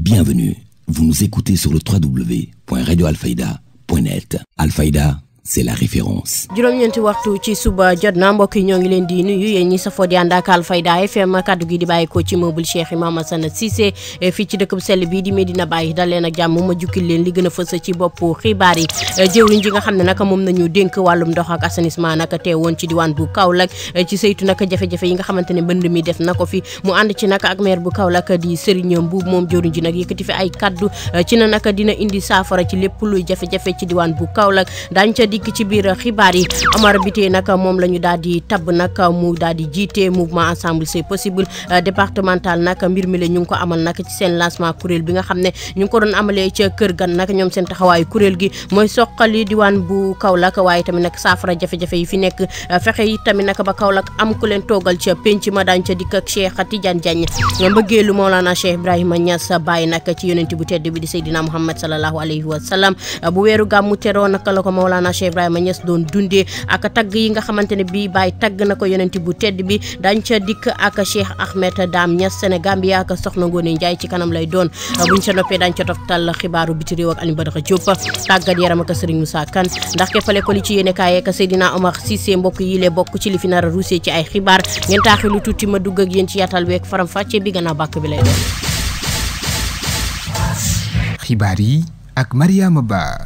Bienvenue, vous nous écoutez sur le www.radioalfayda.net. Alfayda, c'est la référence. juróom-ñeenti waxtu ci suba jot na mbokk yi ñoo ngi leen di nuyu yéen ñi safoo di ànd ak Alfayda FM kaddu gi di bàyyi ko ci meuble Cheikh Imam Assane Cissé fii ci dëkk bu sell bi di Medina Baye dal leen ak jàmm ma jukkil leen li gën a fës ci bopp xibaar yi. jëwriñ ji nga xam ne nag moom nañu dénk wàllum ndox ak assainissement nag teewoon ci diwaan bu Kaolack ci saytu nag jafe-jafe yi nga xamante ne mbënd mi def na ko fi mu ànd ci nag ak maire bu Kaolack di Serigne Mboup moom jëwriñ ji nag yëkkati fi ay kaddu ci na nag dina indi saafara ci lépp luy jafe-jafe ci diwaan bu Kaolack daañu ca dikk ci biir xibaar yi. Omar Biteye nag moom la ñu daal di tabb nag mu daal di jiite mouvement ensemble c'est possible départemental nag mbir mi la ñu ngi ko amal nag ci seen lancement kuréel bi nga xam ne ñu ngi ko doon amalee ca Kër Gan nag ñoom seen taxawaayu kuréel gi mooy soqali diwaan bu Kaolack waaye tamit nag saafara jafe-jafe yi fi nekk fexe yi tamit nag ba Kaolack am ku leen toogal ca penc ma daañu ca dikk ak Cheikh Tidiane Diagne mbëggeelu Mawlana Cheikh Ibrahima Niass bàyyi nag ci yonent bu tedd bi di Seydina Muhammad sallallahu alayhi wa sallam bu weeru gàmmu teroo nag la ko Mawlana Cheikh Ibrahima Niass doon dundee ak tagg yi nga xamante ne bii Baye tagg na ko yonent bu tedd bi dañ ca dikk ak Cheikh Ahmed Dame Niass Sénégambia ak Soxna Ngoone Ndiaye ci kanam lay doon buñ ca noppee dañ ca toftal xibaaru biti réew ak Aliou Badara Diop tàggat yaram ak Serigne Moussa Kane ndax keppale ko li ci yéene kaay ak Seydina Omar Cissé mbokk yi lee bokk ci li fi nar a ruusee ci ay xibaar ngeen taaxi lu tuuti ma dugg ak yéen ci yaatal week faram fàcce bi gannaaw bàkk bi lay doon. xibaar yi ak Mariama Ba.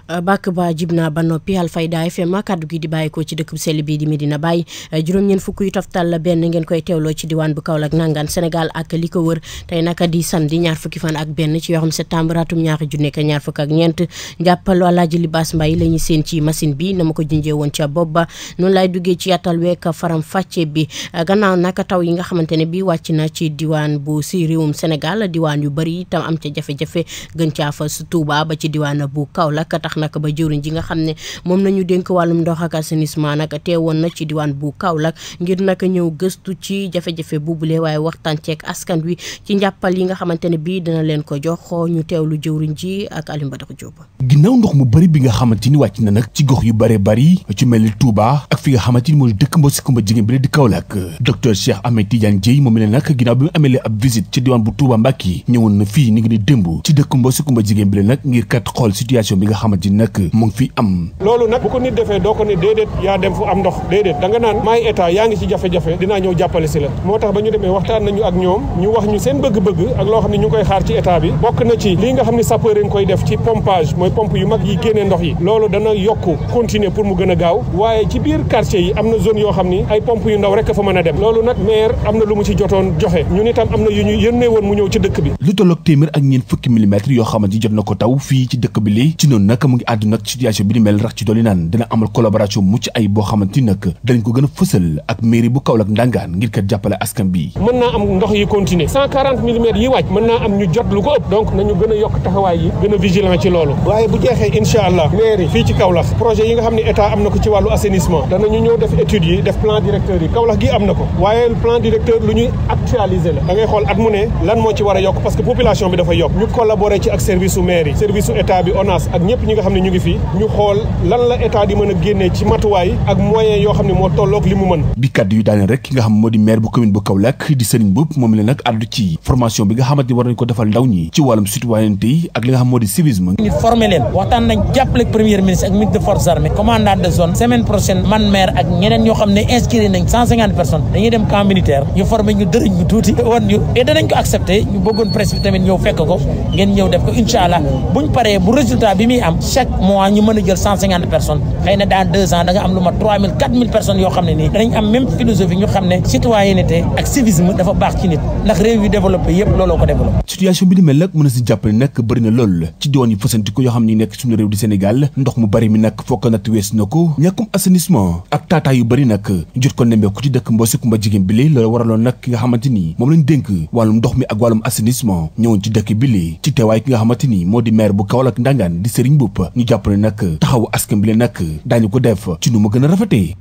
bàkk ba jib na ba noppi Alfayda FM kaddu gi di bàyyi ko ci dëkk bu sell bii di Medina Baye juróom-ñeent fukk yu toftal benn ngeen koy teewloo ci diwaan bu Kaolack nangaan Sénégal ak li ko wër tey naka di samedi ñaar fukki fan ak benn ci weerum septembre atum ñaari junni ak ñaar fukk ak ñeent njàppalu Alaaji Libaas Mbay la ñu seen ci machine bi na ma ko junjee woon ca bopp ba noonu lay duggee ci yàttal week faram fàcce bi gannaaw naka taw yi nga xamante ne bi wàcc na ci diwaan bu si réewum Sénégal diwaan yu bëri itam am ca jafe-jafe gën caa fa su Touba ba ci diwaan bu Kaolack tax nag ba jëwriñ ji nga xam ne moom nañu dénk wàllum ndox ak assainissement nag teewoon na ci diwaan bu Kaolack ngir nag ñëw gëstu ci jafe-jafe boobule waaye waxtaan ceeg askan wi ci njàppal yi nga xamante ne bii dina leen ko jox ñu teewlu jëwriñ ji ak Aliou Badara Diop. ginnaaw ndox mu bëri bi nga xamante ni wàcc na nag ci gox yu bëree bëri ci mel ni Touba ak fi nga xamante ni mooy dëkk Mbosi Kumba jigéen bi di Kaolack docteur Cheikh Ahmed Tidiane Dieye moom la nag ginnaaw bi mu amelee ab visite ci diwaan bu Touba Mbacké ñëwoon na fii ni ngi di démb ci dëkk Mbosi Kumba jigéen bi nag ngir kat xool situation bi nga xamante ni nag mu ngi fi am. loolu nag bu ko nit defee doo ko ni déedéet yaa dem fu am ndox déedéet da nga naan maay état yaa ngi ci jafe-jafe dinaa ñëw jàppale si la moo tax ba ñu demee waxtaan nañu ak ñoom ñu wax ñu seen bëgg-bëgg ak loo xam ne ñu ngi koy xaar ci état bi bokk na ci lii nga xam ne sapeur ngi koy def ci pompage mooy pompe yu mag yi génnee ndox yi loolu dana yokk continuer pour mu gën a gaaw waaye ci biir quartier yi am na zone yoo xam ni ay pompe yu ndaw rek a fa mën a dem loolu nag maire am na lu mu ci jotoon joxe ñun itam am na yu ñu yónnee woon mu ñëw ci dëkk bi. lu tolloog téeméer ak ñeent fukki millimètres yoo xamante ni jot na ko taw fii ci dëkk bi li ci noonu nag mu ngi àddu nag situation bi ni mel rax ci dooli naan dina amal collaboration mucc ay boo xamante ni nag danañ ko gën a fësal ak mairie bu Kaolack ndangaan ngir kat jàppale askan bi. mën naa am ndox yi continuer 140 millimètres yi wàcc mën naa am ñu jot lu ko ëpp donc nañu gën a yokk taxawaay yi gën a vigilant ci loolu waaye bu jeexee incha allah mairie fii ci Kaolack projet yi nga xam ne état am na ko ci wàllu assainissement danañu ñëw def études yi def plan directeur yi Kaolack gi am na ko waaye plan directeur lu ñuy actualiser la da ngay xool at mu ne lan moo ci war a yokk parce que population bi dafa yokk ñu collaborer ci ak service su mairie service su état bi ONAS ak ñëpp ñi nga xam ne ñu ngi fii ñu xool lan la état di mën a génnee ci matuwaay ak moyens yoo xam ne moo tolloog li mu mën. bi kaddu yu daane rek ki nga xam moo di maire bu commune bu Kaolack di Serigne Mboup moom la nag àddu ci formation bi nga xamante ni war nañ ko defal ndaw ñi ci wàllum citoyenneté yi ak li nga xam moo di civisme. ñu former leen waxtaan nañ jàppale premier ministre ak ministre des forces armées commandant de zone semaine prochaine man maire ak ñeneen ñoo xam ne inscrire nañ 150 personnes dañuy dem camp militaire ñu former ñu dërëñ ñu tuuti wan ñu et danañ ko accepter ñu bëggoon presse bi tamit ñëw fekk ko ngeen ñëw def ko incha allah buñ paree bu résultat bi muy am chaque mois ñu mën a jël 150 personnes xëy na dans 2 ans da nga am lu ma 3000 4000 personnes yoo xam ne nii danañ am même philosophie ñu xam ne citoyenneté ak civisme dafa baax ci nit ndax réew yu développé yëpp looloo ko développé. situation bi ni mel nag mën na si jàppale nag bëri na lool ci diwaan yi fasantiku yoo xam ne nekk suñu réew di Sénégal ndox mu bëri mi nag fokk natt wees na ko ñàkkum assainissement ak taataa yu bëri nag jot ko nemmeeku ci dëkk Mbosi Kumba jigéen bi li loolu waraloon nag ki nga xamante ni moom lañ dénk wàllum ndox mi ak wàllum assainissement ñëwoon ci dëkk bi li ci teewaay ki nga xamante ni moo di maire bu Kaolack ndangaan di Serigne Mboup ñu jàppale nag taxawu askan bi le nag daañu ko def ci nu ma gën a rafetee.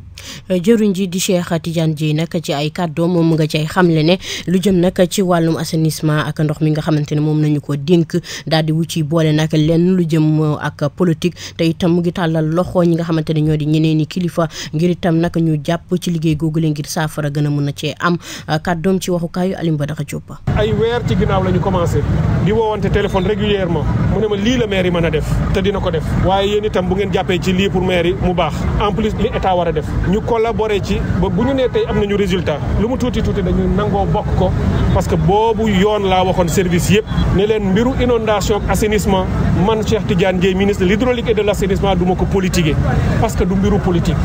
jëruñ ji di Cheikh Tidiane Dièye nag ci ay kàddoom moom mu nga cay xamle ne lu jëm nag ci wàllum assainissement ak ndox mi nga xamante ne moom nañu ko dénk daal di wu ci boole nag lenn lu jëm ak politique te itam mu ngi tàllal loxo ñi nga xamante ne ñoo di ñeneen i kilifa ngir itam nag ñu jàpp ci liggéey googu la ngir saafara gën a mën a cee am kàddoom ci waxukaayu Alioune Badara Diop. ay weer ci ginnaaw la ñu commencé di woowante téléphone régulièrement mu ne ma lii la maire yi mën a def te dina ko def waaye yéen itam bu ngeen jàppee ci lii pour maire yi mu baax en plus li état war a def ñu collaborer ci ba bu ñu nee tey am nañu résultat lu mu tuuti tuuti dañu nangoo bokk ko parce que boobu yoon laa waxoon service yëpp ne leen mbiru inondation ak assainissement man Cheikh Tidiane Dièye ministre de l'hydraulique et de l'assainissement du ma ko politiquer parce que du mbiru politique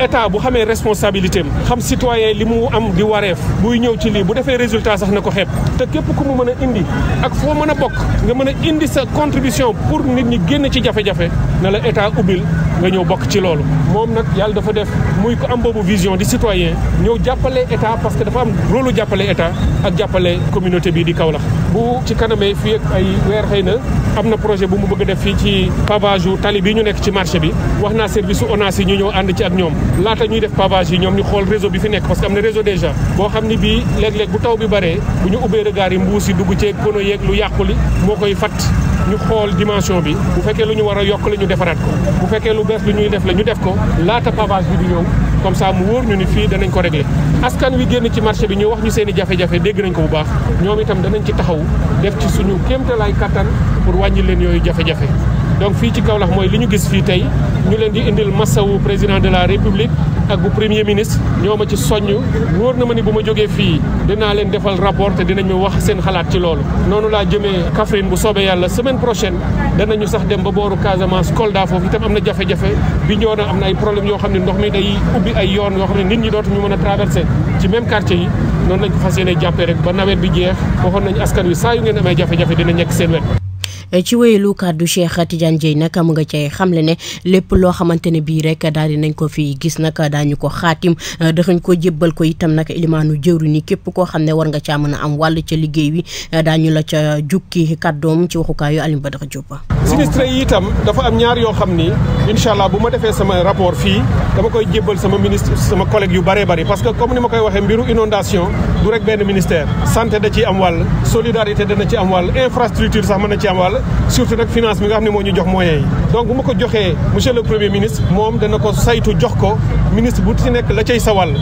état bu xamee responsabilité am xam citoyen li mu am di wareef buy ñëw ci lii bu defee résultat sax na ko xeeb te képp ku mu mën a indi ak foo mën a bokk nga mën a indi sa contribution pour nit ñi génn ci jafe-jafe na la état ubbil nga ñëw bokk ci loolu moom nag yàlla dafa def muy ko am boobu vision di citoyen ñëw jàppale état parce que dafa am rôle lu jàppale état ak jàppale communauté bii di Kaolack bu ci kanamee fii ak ay weer xëy na am na projet bu mu bëgg a def fii ci pavage yu tali bi ñu nekk ci marché bi wax naa service su ONAS yi ñu ñëw ànd ci ak ñoom laata ñuy def pavage yi ñoom ñu xool réseau bi fi nekk parce que am na réseau déjà boo xam ni bii léeg-léeg bu taw bi baree bu ñu ubbee regard yi mbuus yi dugg ceeg pono yeeg lu yàquli moo koy fat ñu xool dimension bi bu fekkee lu ñu war a yokk la ñu defaraat ko bu fekkee lu bees lu ñuy def la ñu def ko laata pavage bi di ñëw comme ça mu wóor ñu ni fii danañ ko régler askan wi génn ci marché bi ñu wax ñu seen i jafe-jafe dégg nañ ko bu baax ñoom itam danañ ci taxaw def ci suñu kéemtalaay kattan pour wàññi leen yooyu jafe-jafe donc fii ci Kaolack mooy li ñu gis fii tey ñu leen di indil massawu président de la république ak bu premier ministre ñoo ma ci soññ wóor na ma ni bu ma jógee fii dinaa leen defal rapport te dinañ ma wax seen xalaat ci loolu noonu laa jëmee Kaffrine bu soobee yàlla semaine prochaine danañu sax dem ba booru Casamance Kolda foofu itam am na jafe-jafe Bignona am na ay problème yoo xam ne ndox mi day ubbi ay yoon yoo xam ne nit ñi dootuñu mën a traverser ci même quartier yi noonu lañ ko fas yéene jàppee rek ba nawet bi jeex waxoon nañ askan wi saa yu ngeen amee jafe-jafe dina nekk seen wet. ci wéyalu kàddu Cheikh Tidiane Dièye nag mu nga cay xamle ne lépp loo xamante ne bii rek daal di nañ ko fi gis nag daañu ko xaatim daxañ ko jébbal ko itam nag ilimaanu jëwri ni képp koo xam ne war nga caa mën a am wàll ca liggéey wi daañu la ca jukki kàddoom ci waxukaayu Alioune Badara Diop. sinistre yi itam dafa am ñaar yoo xam ni incha allah bu ma defee sama rapport fii dama koy jébbal sama ministre sama collègue yu bëree bëri parce que comme ni ma koy waxee mbiru inondation du rek benn ministère santé da ciy am wàll solidarité dana ci am wàll infrastructure sax mën na ci am wàll surtout nag finance bi nga xam ne moo ñu jox moyens yi donc bu ma ko joxee monsieur le premier ministre moom dana ko saytu jox ko ministre bu ci nekk la cay sa wàll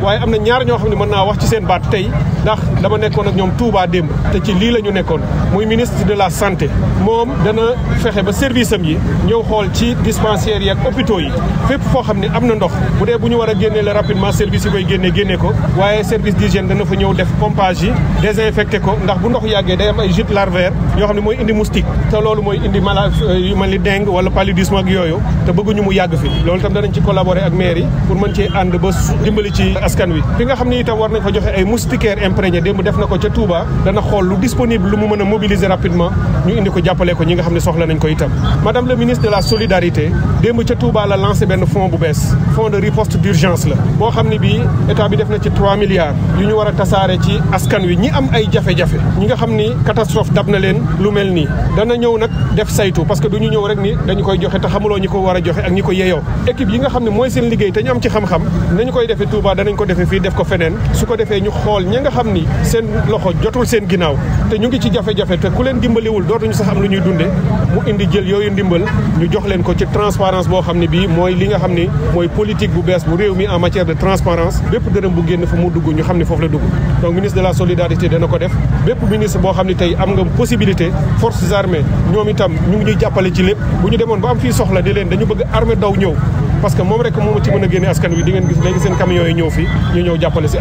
waaye am na ñaar ñoo xam ne mën naa wax ci seen baat tey ndax dama nekkoon ak ñoom Touba démb te ci lii la ñu nekkoon muy ministre de la santé moom dana fexe ba service am yi ñëw xool ci dispensaires yi ak hôpitaux yi fépp foo xam ne am na ndox bu dee bu ñu war a génnee la rapidement service yi koy génnee ko waaye service d'hygiène dana fa ñëw def pompage yi désinfecté ko ndax bu ndox yàggee day am ay gîtes larvaires yoo xam ne mooy indi moustique te loolu mooy indi malade yu mel ni dengue wala paludisme ak yooyu te bëgguñu mu yàgg fi loolu itam danañ ci collaborer ak maire yi pour mën cee ànd ba dimbali ci askan wi fi nga xam ne itam war nañ fa joxe ay moustiquaires imprégné démb def na ko ca Touba dana xool lu disponible lu mu mën a mobiliser rapidement ñu indi ko jàppale ko ñi nga xam ne soxla nañ ko itam madame le ministre de la solidarité démb ca Touba la lancé benn fonds bu bees fonds de riposte d'urgence la boo xam ne bii état bi def na ci 3 milliards yu ñu war a tasaare ci askan wi ñi am ay jafe-jafe ñi nga xam ni catastrophe dab na leen lu mel nii dana ñëw nag def saytu parce que du ñu ñëw rek ni dañu koy joxe te xamuloo ñi ko war a joxe ak ñi ko yeyoo équipe yi nga xam ne mooy seen liggéey te ñu am ci xam-xam nañu koy defee Touba danañ ko defee fii def ko feneen su ko defee ñu xool ñi nga xam ni seen loxo jotul seen ginnaaw te ñu ngi ci jafe-jafe te ku leen dimbaliwul dootuñu sax am lu ñuy dunde mu indi jël yooyu ndimbal ñu jox leen ko ci transparence boo xam ne bii mooy li nga xam ni mooy politique bu bees bu réew mi en matière de transparence bépp dërëm bu génn fa mu dugg ñu xam ne foofu la dugg donc ministre de la solidarité dana ko def bépp ministre boo xam ne tey am nga possibilité forces armées ñoom itam ñu ngi ñuy jàppale ci lépp bu ñu demoon ba am fii soxla di leen dañu bëgg armée daw ñëw parce que moom rek moo ci mën a génne askan wi di ngeen gis léegi seen camions yi ñëw fii ñu ñëw jàppale si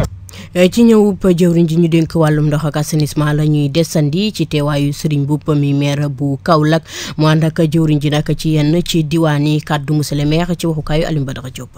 ci ñëwub jëwriñ ji ñu dénk wàllum ndox ak assainissement la ñuy desandi ci teewaayu Serigne Mboup mi maire bu Kaolack mu ànd ak jëwriñ ji nag ci yenn ci diwaan yi kàddu monsieur le maire ci waxukaayu Alioune Badara Diop.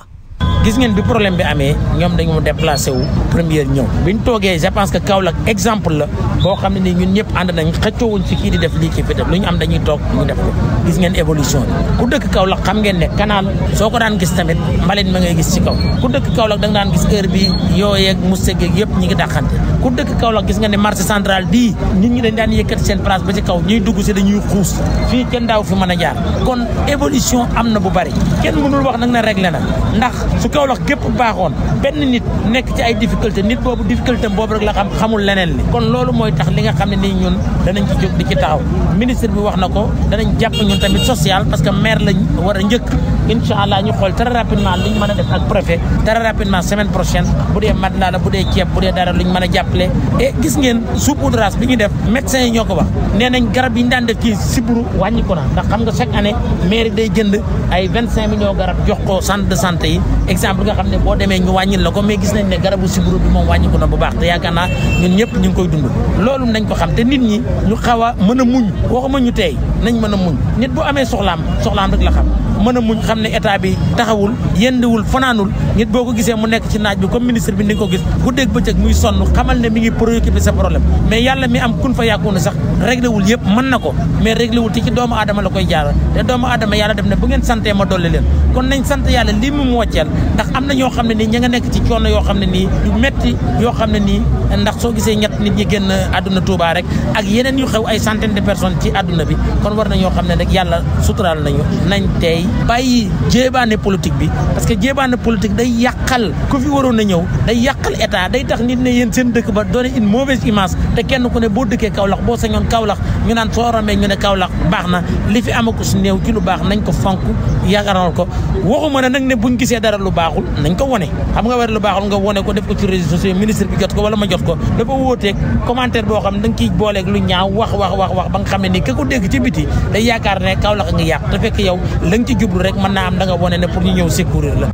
gis ngeen bi problème bi amee ñoom dañu déplacé wu première ñëw biñ toogee je pense que Kaolack exemple la boo xam ne nii ñun ñëpp ànd nañ xëccoowuñ ci kii di def lii ci fi def lu ñu am dañuy toog ñu def ko gis ngeen évolution bi ku dëkk Kaolack xam ngeen ne canal soo ko daan gis tamit mbalit ma ngay gis ci kaw ku dëkk Kaolack da nga daan gis heure bi yooyeeg musteeg yëpp ñi ngi dàqante ku dëkk Kaolack gis nga ne marché central bii nit ñi dañ daan yëkkati seen place ba ci kaw ñuy dugg si dañuy xuus fii kenn daaw fi mën a jaar kon évolution am na bu bari kenn mënul wax nag na réglé na ndax su Kaolack gépp baaxoon benn nit nekk ci ay difficulté nit boobu difficulté boobu rek la xamul leneen li kon loolu mooy tax li nga xam ne nii ñun danañ ci jóg di ci taxaw ministre bi wax na ko danañ jàpp ñun tamit social parce que maire lañ war a njëkk incha allah ñu xool très rapidement liñ mën a def ak préfet très rapidement semaine prochaine bu dee matelas la bu dee ceeb bu dee dara luñ mën a jàppale et gis ngeen saupoudrage bi ñu def médecins yi ñoo ko wax nee nañ garab yi ñu daan def ci siburu wàññi ko na ndax xam nga chaque année mairie day jënd ay 25 millions garab jox ko centre de santé yi exemple nga xam ne boo demee ñu wàññil la ko mais gis nañ ne garabu siburu bi moom wàññi ko na bu baax te yaakaar naa ñun ñëpp ñu ngi koy dund loolu nañ ko xam te nit ñi ñu xaw a mën a muñ waxuma ñu tey nañ mën a muñ nit bu amee soxlaam rek la xam mën a muñ xam ne état bi taxawul yendiwul fanaanul nit boo ko gisee mu nekk ci naaj bi comme ministre bi ni nga ko gis guddeeg bëccëg muy sonn xamal ne mi ngi préoccupé sa problème mais yàlla mi am kun fa yàkkuuna sax réglé wul yëpp mën na ko mais réglé wul te ci doomu aadama la koy jaaral te doomu aadama yàlla def ne bu ngeen santee ma dolli leen kon nañ sant yàlla lii mu wàcceel ndax am na ñoo xam ne nii ña nga nekk ci coono yoo xam ne nii yu metti yoo xam ne nii ndax soo gisee ñett nit ñi génn àdduna Touba rek ak yeneen yu xew ay centaine de personnes ci àdduna bi kon war na ñoo xam ne rek yàlla suturaal nañu nañ tey bàyyi jéebaane politique bi parce que jéebaane politique day yàqal ku fi waroon a ñëw day yàqal état day tax nit ne yéen seen dëkk ba doone une mauvaise image te kenn ku ne boo dëkkee Kaolack boo sañoon Kaolack ñu naan soo ramee ñu ne Kaolack baax na li fi amaku si néew ci lu baax nañ ko fonk yaakaaroon ko waxuma ne nag ne buñ gisee dara lu baaxul nañ ko wone xam nga war lu baaxul nga wone ko def ko ci réseaux sociaux ministre bi jot ko wala ma jot ko dafa wóoteeg commentaire boo xam ne da nga ciy booleeg lu ñaaw wax ba nga xam ne nii ka ko dégg ci biti day yaakaar ne Kaolack nga yàq te fekk yow la nga ci jublu rek mën naa am da nga wone ne pour ñu ñëw secourir la.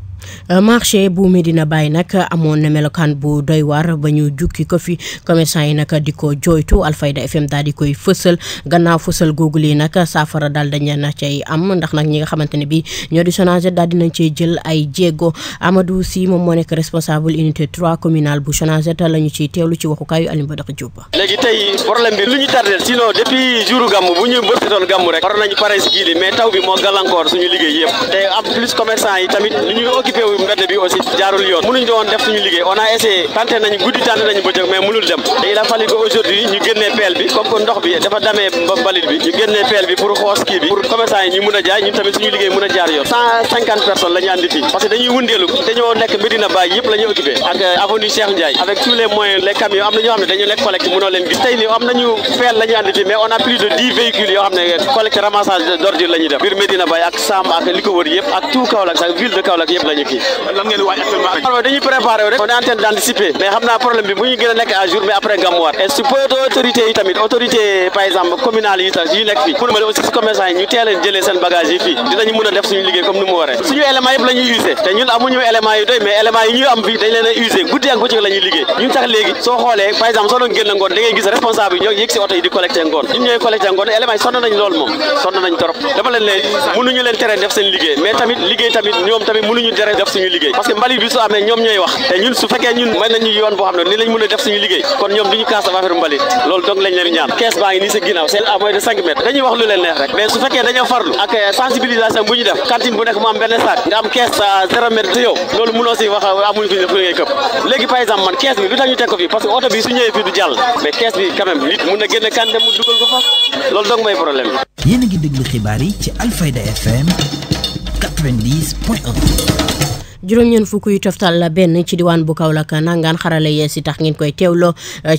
marché bu Medina Baye nag amoon na melokaan bu doy waar ba ñu jukki ko fi commerçant yi nag di ko jooytu Alfayda FM daal di koy fësal gannaaw fësal googu lii nag saafara daal dañ na cay am ndax nag ñi nga xamante ne bi ñoo di Sonaged daal dinañ cey jël ay jéego Amadou Sy moom moo nekk responsable unité 3 communal bu Sonaged la ñu ciy teewlu ci waxukaayu Alioune Badara Diop. léegi tey problème bi lu ñu tardé sinon depuis jouru gàmmu bu ñu bërsitoon gàmmu rek war nañu pare si kii mais taw bi moo gàllankoor suñu liggéey yëpp te en plus commerçant yi tamit lu ñu occupé wu mbedd bi aussi jaarul yoon mënuñ doon def suñu liggéey on a essayé tenté nañu guddi tenté nañu bëccëg mais mënul dem te il a fallu que aujourd'hui ñu génnee pelle bi comme que ndox bi dafa damee mbalit bi ñu génnee pelle bi pour xoos kii bi pour commerçant yi ñu mën a jaay ñun tamit suñu liggéey mën a jaar yoon 150 personnes la ñu andi fii parce que dañuy wundeelu dañoo nekk Medina Baye yëpp la ñuy occupé ak avenue Cheikh Ndiaye avec tous les moyens les camions am na ñoo xam ne dañu lekk collecte mënoo leen gis tey nii am nañu pelle la ñu andi fii mais on a plus de 10 véhicules yoo xam ne collecte ramassage d'ordures la ñuy def biir Medina Baye ak Sam ak li ko wër yëpp ak tout Kaolack sax ville de Kaolack yëpp la ñu kii dañuy préparé rek on est en train d'anticiper mais xam naa problème bi bu ñu gën a nekk à jour mais après gàmmuwaat et su peut autorité yi tamit autorité par exemple communale yi tax yi nekk fii pour mën aussi si commerçant yi ñu teel a jëlee seen bagage yi fii dinañu mën a def suñu liggéey comme ni mu waree suñu éléments yëpp la ñuy usé te ñun amuñu éléments yu doy mais éléments yi ñuy am fii dañ leen a usé guddi ak bëccëg la ñuy liggéey ñun sax léegi soo xoolee par exemple soo doon génn ngoon da ngay gis responsable yi ñoo yëg si oto yi di collecté ngoon ñun ñooy collecté ngoon éléments yi sonn nañ loolu moom sonn nañ trop dama leen leen mënuñu leen tere def seen liggéey mais tamit liggéey tamit ñoom tamit mënuñu tere def suñu liggéey parce que mbalit bi su amee ñoom ñooy wax te ñun su fekkee ñun may nañu yoon boo xam ne ni lañ mën a def suñu liggéey kon ñoom duñu kaas dafa affaire mbalit loolu donc lañ leen ñaan kees baa ngi nii sa ginnaaw c'est à moins de 5 mètres dañuy wax lu leen neex rek mais su fekkee dañoo farlu ak sensibilisation bu ñu def cantine bu nekk mu am benn sac nga am kees à 0 mètre te yow loolu mënoo si wax amuñu fi fu ngay këpp léegi par exemple man kees bi lu tax ñu teg ko fii parce que oto bi su ñëwee fii du jàll mais kees bi quand même nit mun na génne kan dem mu dugal ko fa loolu donc mooy problème bi. yéen a ngi déglu xibaar yi ci Alfayda FM 90.1. juróom-ñeent fukk yu toftal la benn ci diwaan bu Kaolack nangaan xarala yees yi tax ngeen koy teewloo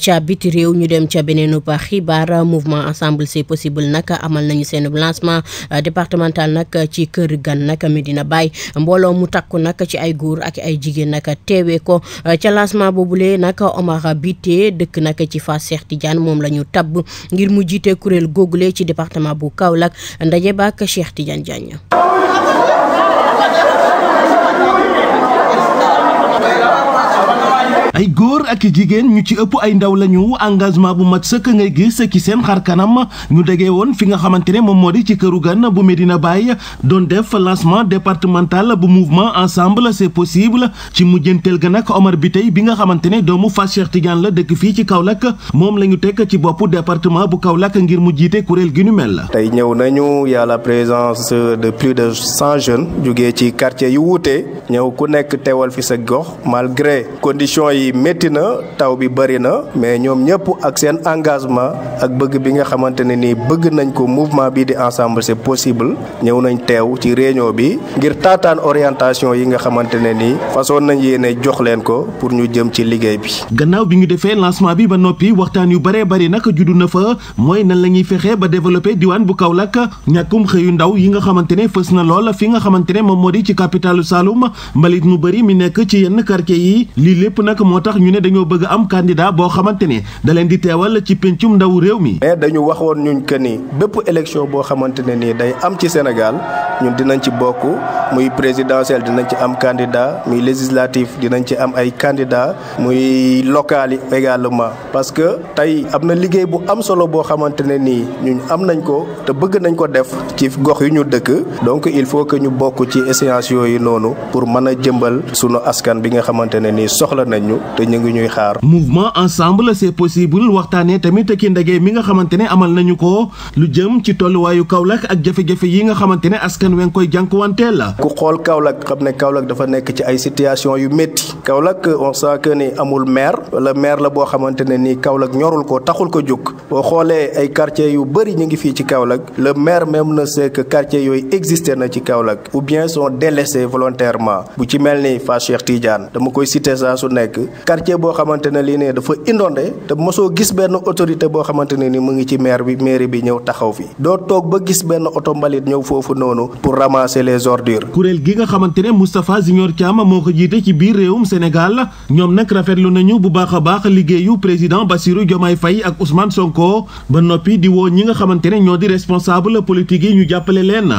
ca biti réew ñu dem ca beneenu pa xibaar mouvement ensemble c'est possible nag amal nañu seen lancement départemental nag ci kër gan nag Medina Baye mbooloo mu takku nag ci ay góor ak ay jigéen nag teewee ko ca lancement boobule nag Omar Bité dëkk nag ci Fass Cheikh Tidiane moom la ñu tabb ngir mu jiite kuréel googule ci département bu Kaolack ndaje ba ak Cheikh Tidiane Diagne. ay góor ak jigéen ñu ci ëpp ay ndaw lañu engagement bu mat sëkk ngay gis ci seen xar kanam ñu degee woon fi nga xamante ne moom moo di ci këru gan bu Medina Baye doon def lancement départemental bu mouvement ensemble c'est possible ci mujjanteel ga nag Omar Biteye bi nga xamante ne doomu Fass Cheikh Tidiane la dëkk fii ci Kaolack moom la ñu teg ci boppu département bu Kaolack ngir mu jiite kuréel gi nu mel. tey ñëw nañu y a la présence de plus de 100 jeunes jugee ci quartier yu wuute ñëw ku nekk teewal fi sa gox malgré conditions yi bi métti na taw bi bëri na mais ñoom ñëpp ak seen engagement ak bëgg bi nga xamante ne nii bëgg nañ ko mouvement bii di ensemble c'est possible ñëw nañ teew ci réunion bi ngir taataan orientation yi nga xamante ne nii façon nañ yéene jox leen ko pour ñu jëm ci liggéey bi. gannaaw bi ñu defee lancement bi ba noppi waxtaan yu bëree bëri nag juddu na fa mooy nan la ñuy fexe ba développer diwaan bu Kaolack ñàkkum xëyu ndaw yi nga xamante ne fës na lool fi nga xamante ne moom moo di ci capitalu Saloum mbalit mu bëri mi nekk ci yenn quartier yi lii lépp nag moo tax ñu ne dañoo bëgg am candidat boo xamante ne da leen di teewal ci pencum ndaw réew mi. mais dañu waxoon ñun que ni bépp élection boo xamante ne nii day am ci Sénégal ñun dinañ ci bokk muy présidentielle dinañ ci am candidat muy législatif dinañ ci am ay candidat muy local yi également parce que tey am na liggéey bu am solo boo xamante ne nii ñun am nañ ko te bëgg nañ ko def ci gox yu ñu dëkk donc il faut que ñu bokk ci échéance yooyu noonu pour mën a jëmbal sunu askan bi nga xamante ne nii soxla nañ ñu te ñu ngi ñuy xaar. mouvement ensemble c'est possible waxtaanee tamit ki ndaje mi nga xamante ne amal nañu ko lu jëm ci tolluwaayu Kaolack ak jafe-jafe yi nga xamante ne askan wi nga koy jànkuwanteel la. ku xool Kaolack xam ne Kaolack dafa nekk ci ay situation yu métti Kaolack on sent que ni amul maire wala maire la boo xamante ne nii Kaolack ñorul ko taxul ko jóg boo xoolee ay quartiers yu bëri ñu ngi fii ci Kaolack le maire même ne sait que quartiers yooyu existé na ci Kaolack ou bien sont délaissés volontairement bu ci mel ni Fass Cheikh Tidiane dama koy citer saa su nekk quartier boo xamante ne lii ne dafa inondé te mosoo gis benn autorité boo xamante ne ni mu ngi ci mairie bi ñëw taxaw fi doo toog ba gis benn oto mbalit ñëw foofu noonu pour ramasser les ordures. kuréel gi nga xamante ne Moustapha Junior Thiam moo ko jiite ci biir réewum Sénégal ñoom nag rafetlu nañu bu baax a baax liggéeyu président Bassirou Diomaye Faye ak Ousmane Sonko ba noppi di woo ñi nga xamante ne ñoo di responsable politique yi ñu jàppale leen.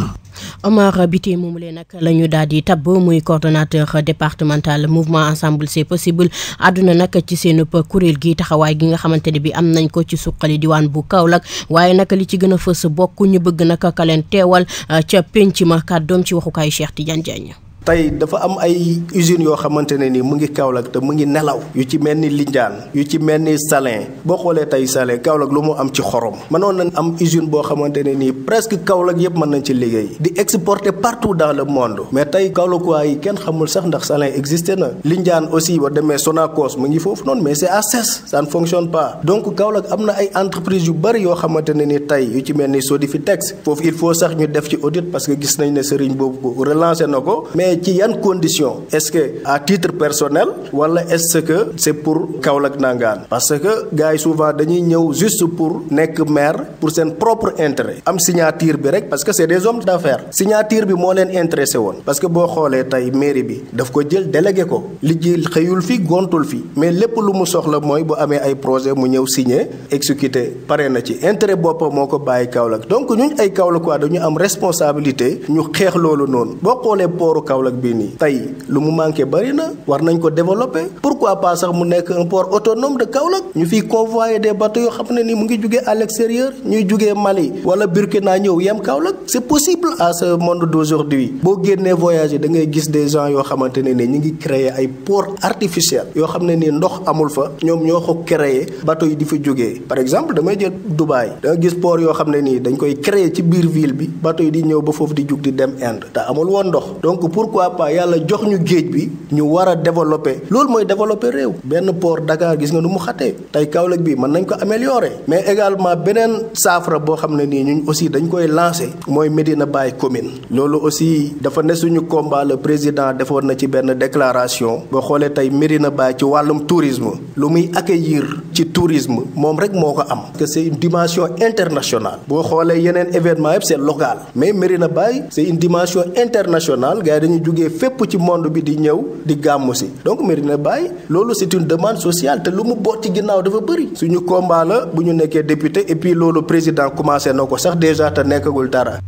Omar Biteye moomu leen nag la ñu daal di tabb muy coordonnateur départemental mouvement ensemble c'est possible àdduna nag ci seen kuréel gi taxawaay gi nga xamante ne bi am nañ ko ci suqali diwaan bu Kaolack waaye nag li ci gën a fës bokk ñu bëgg nag ka leen teewal ca penc ma kàddoom ci waxukaayu Cheikh Tidiane Diagne. tey dafa am ay usines yoo xamante ne ni mu ngi Kaolack te mu ngi nelaw yu ci mel ni Lindiane yu ci mel ni Salin boo xoolee tey Salin Kaolack lu mu am ci xorom mënoon nañ am usine boo xamante ne nii presque Kaolack yëpp mën nañ ci liggéey di exporter partout dans le monde mais tey Kaolack waa yi kenn xamul sax ndax Salin existé na Lindiane aussi ba demee Sonacos mu ngi foofu noonu mais c'est à cesse ça ne fonctionne pas donc Kaolack am na ay entreprises yu bëri yoo xamante ne ni tey yu ci mel ni Sodifitex foofu il faut sax ñu def ci audit parce que gis nañ ne Serigne boobu relancé na ko mais ci yan condition est-ce que à titre personnel wala est-ce que c'est pour Kaolack nangaan parce que gars yi souvent dañuy ñëw juste pour nekk maire pour seen propre intérêt am signature bi rek parce que c'est des hommes d'affaires signature bi moo leen intéressé woon parce que boo xoolee tey mairie bi daf ko jël délégué ko liggéey xëyul fi gontul fi mais lépp lu mu soxla mooy bu amee ay projet mu ñëw signer exécuter pare na ci intérêt boppam moo ko bàyyi Kaolack donc ñun ay Kaolack quoi dañu am responsabilité ñu xeex loolu noonu boo xoolee pooru Kaolack bii nii tey lu mu manqué bari na war nañ ko développer pourquoi pas sax mu nekk un port autonome de Kaolack ñu fiy convoyer des bateaux yoo xam ne ni mu ngi jugee à l'extérieur ñuy jugee Mali wala Burkina ñëw yem Kaolack c'est possible à ce monde d'aujourd'hui boo génnee voyager da ngay gis des gens yoo xamante ne ni ñu ngi créer ay ports artificiels yoo xam ne ni ndox amul fa ñoom ñoo ko créer bateaux yi di fa jógee par exemple damay jël Dubaï da nga gis port yoo xam ne nii dañ koy créer ci biir ville bi bateaux yi di ñëw ba foofu di jug di dem Inde te amul woon ndox donc pourquoi pas yàlla jox ñu géej bi ñu war a développer loolu mooy développer réew benn port Dakar gis nga nu mu xatee tey Kaolack bi mën nañ ko améliorer mais également beneen saafara boo xam ne nii ñun aussi dañ koy lancer mooy Medina Baye commune loolu aussi dafa ne suñu combat le président defoon na ci benn déclaration boo xoolee tey Medina Baye ci wàllum tourisme lu muy accueillir ci tourisme moom rek moo ko am que c'est une dimension internationale boo xoolee yeneen événement yëpp c'est local mais Medina Baye c'est une dimension internationale gars yi dañuy jugee fépp ci monde bi di ñëw di gàmmu si donc Medina Baye loolu c'est une demande sociale te lu mu boot ci ginnaaw dafa bëri suñu combat la bu ñu nekkee député et puis loolu président commencé na ko sax déjà te nekkagul dara.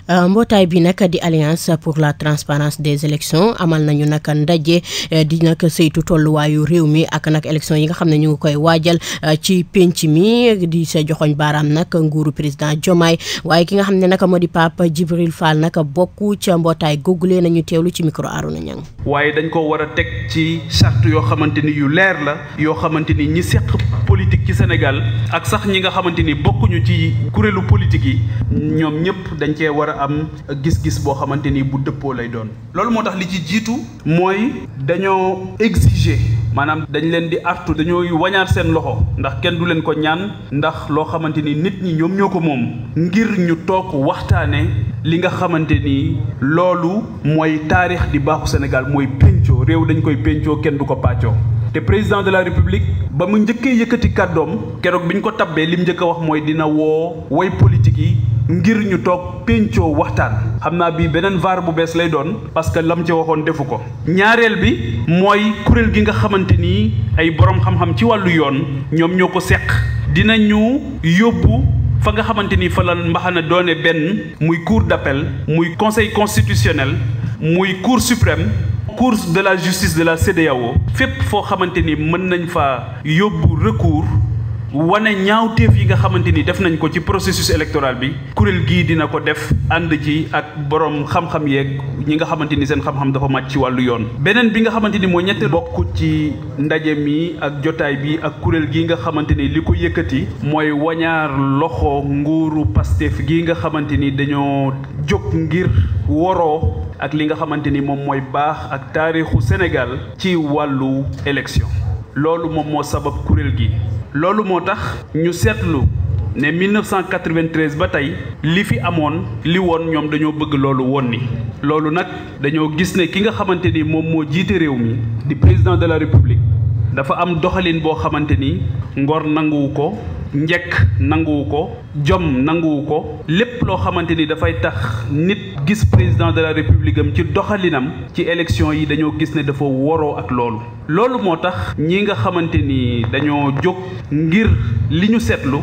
mbootaay bi nag di alliance pour la transparence des élections amal nañu nag ndaje di nag saytu tolluwaayu réew mi ak nag élection yi nga xam ne ñu ngi koy waajal ci penc mi di sa joxoñ baaraam nag nguuru président Diomaye waaye ki nga xam ne nag moo di Pape Djibril Fall nag bokk ca mbootaay googule nañu teewlu ci micro Arouna Niang. waaye dañ ko war a teg ci charte yoo xamante ni yu leer la yoo xamante ni ñi seq politique ci Sénégal ak sax ñi nga xamante ni bokkuñu ci kuréelu politique yi ñoom ñëpp dañ cee war a am gis-gis boo xamante ni bu dëppoo lay doon. loolu moo tax li ci jiitu mooy dañoo exiger maanaam dañ leen di artu dañoo wañaar seen loxo ndax kenn du leen ko ñaan ndax loo xamante ni nit ñi ñoom ñoo ko moom ngir ñu toog waxtaane li nga xamante ni loolu mooy taarix di baaxu Sénégal mooy péncoo réew dañ koy péncoo kenn du ko pàccoo. te président de la république ba mu njëkkee yëkkati kàddoom keroog bi ñu ko tabbee lim njëkk a wax mooy dina woo way politique yi ngir ñu toog péncoo waxtaan. xam naa bii beneen vaar bu bees lay doon parce que lam ci waxoon defu ko. ñaareel bi mooy kuréel gi nga xamante ni ay borom xam-xam ci wàllu yoon ñoom ñoo ko seq dinañu yóbbu fa nga xamante ni fa la mbaxana doone benn muy cour d'appel muy conseil constitutionnel muy cour suprême. cour de la justice de la CEDEAO fépp foo xamante ni mën nañ fa yóbbu recours wane ñaawteef yi nga xamante ni def nañ ko ci processus électoral bi kuréel gii dina ko def ànd ci ak borom xam-xam yeeg ñi nga xamante ni seen xam-xam dafa màcc ci wàllu yoon. beneen bi nga xamante ni mooy ñetteel bokk ci ndaje mi ak jotaay bi ak kuréel gi nga xamante ni li ko yëkkati mooy wañaar loxo nguuru Pastef gi nga xamante ni dañoo jóg ngir woroo ak li nga xamante ni moom mooy baax ak taarixu Sénégal ci wàllu élection loolu moom moo sabab kuréel gi. loolu moo tax ñu seetlu ne 1993 ba tey li fi amoon li woon ñoom dañoo bëgg loolu woon ni loolu nag dañoo gis ne ki nga xamante ni moom moo jiite réew mi di président de la république dafa am doxalin boo xamante ni ngor nanguwu ko njekk nanguwu ko jom nanguwu ko lépp loo xamante ni dafay tax nit gis président de la république am ci doxalinam ci élection yi dañoo gis ne dafa woroo ak loolu moo tax ñi nga xamante ni dañoo jóg ngir li ñu seetlu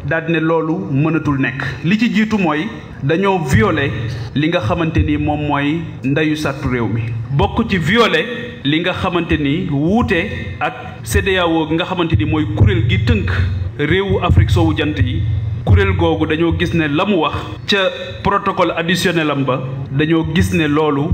daal ne loolu mënatul nekk li ci jiitu mooy dañoo violer li nga xamante ni moom mooy ndeyu sàttu réew mi bokk ci violer li nga xamante ni wuute ak CEDEAO nga xamante ni mooy kuréel gi tënk réewu Afrique soowu jant yi kuréel googu dañoo gis ne la mu wax ca protocole additionnel am ba dañoo gis ne loolu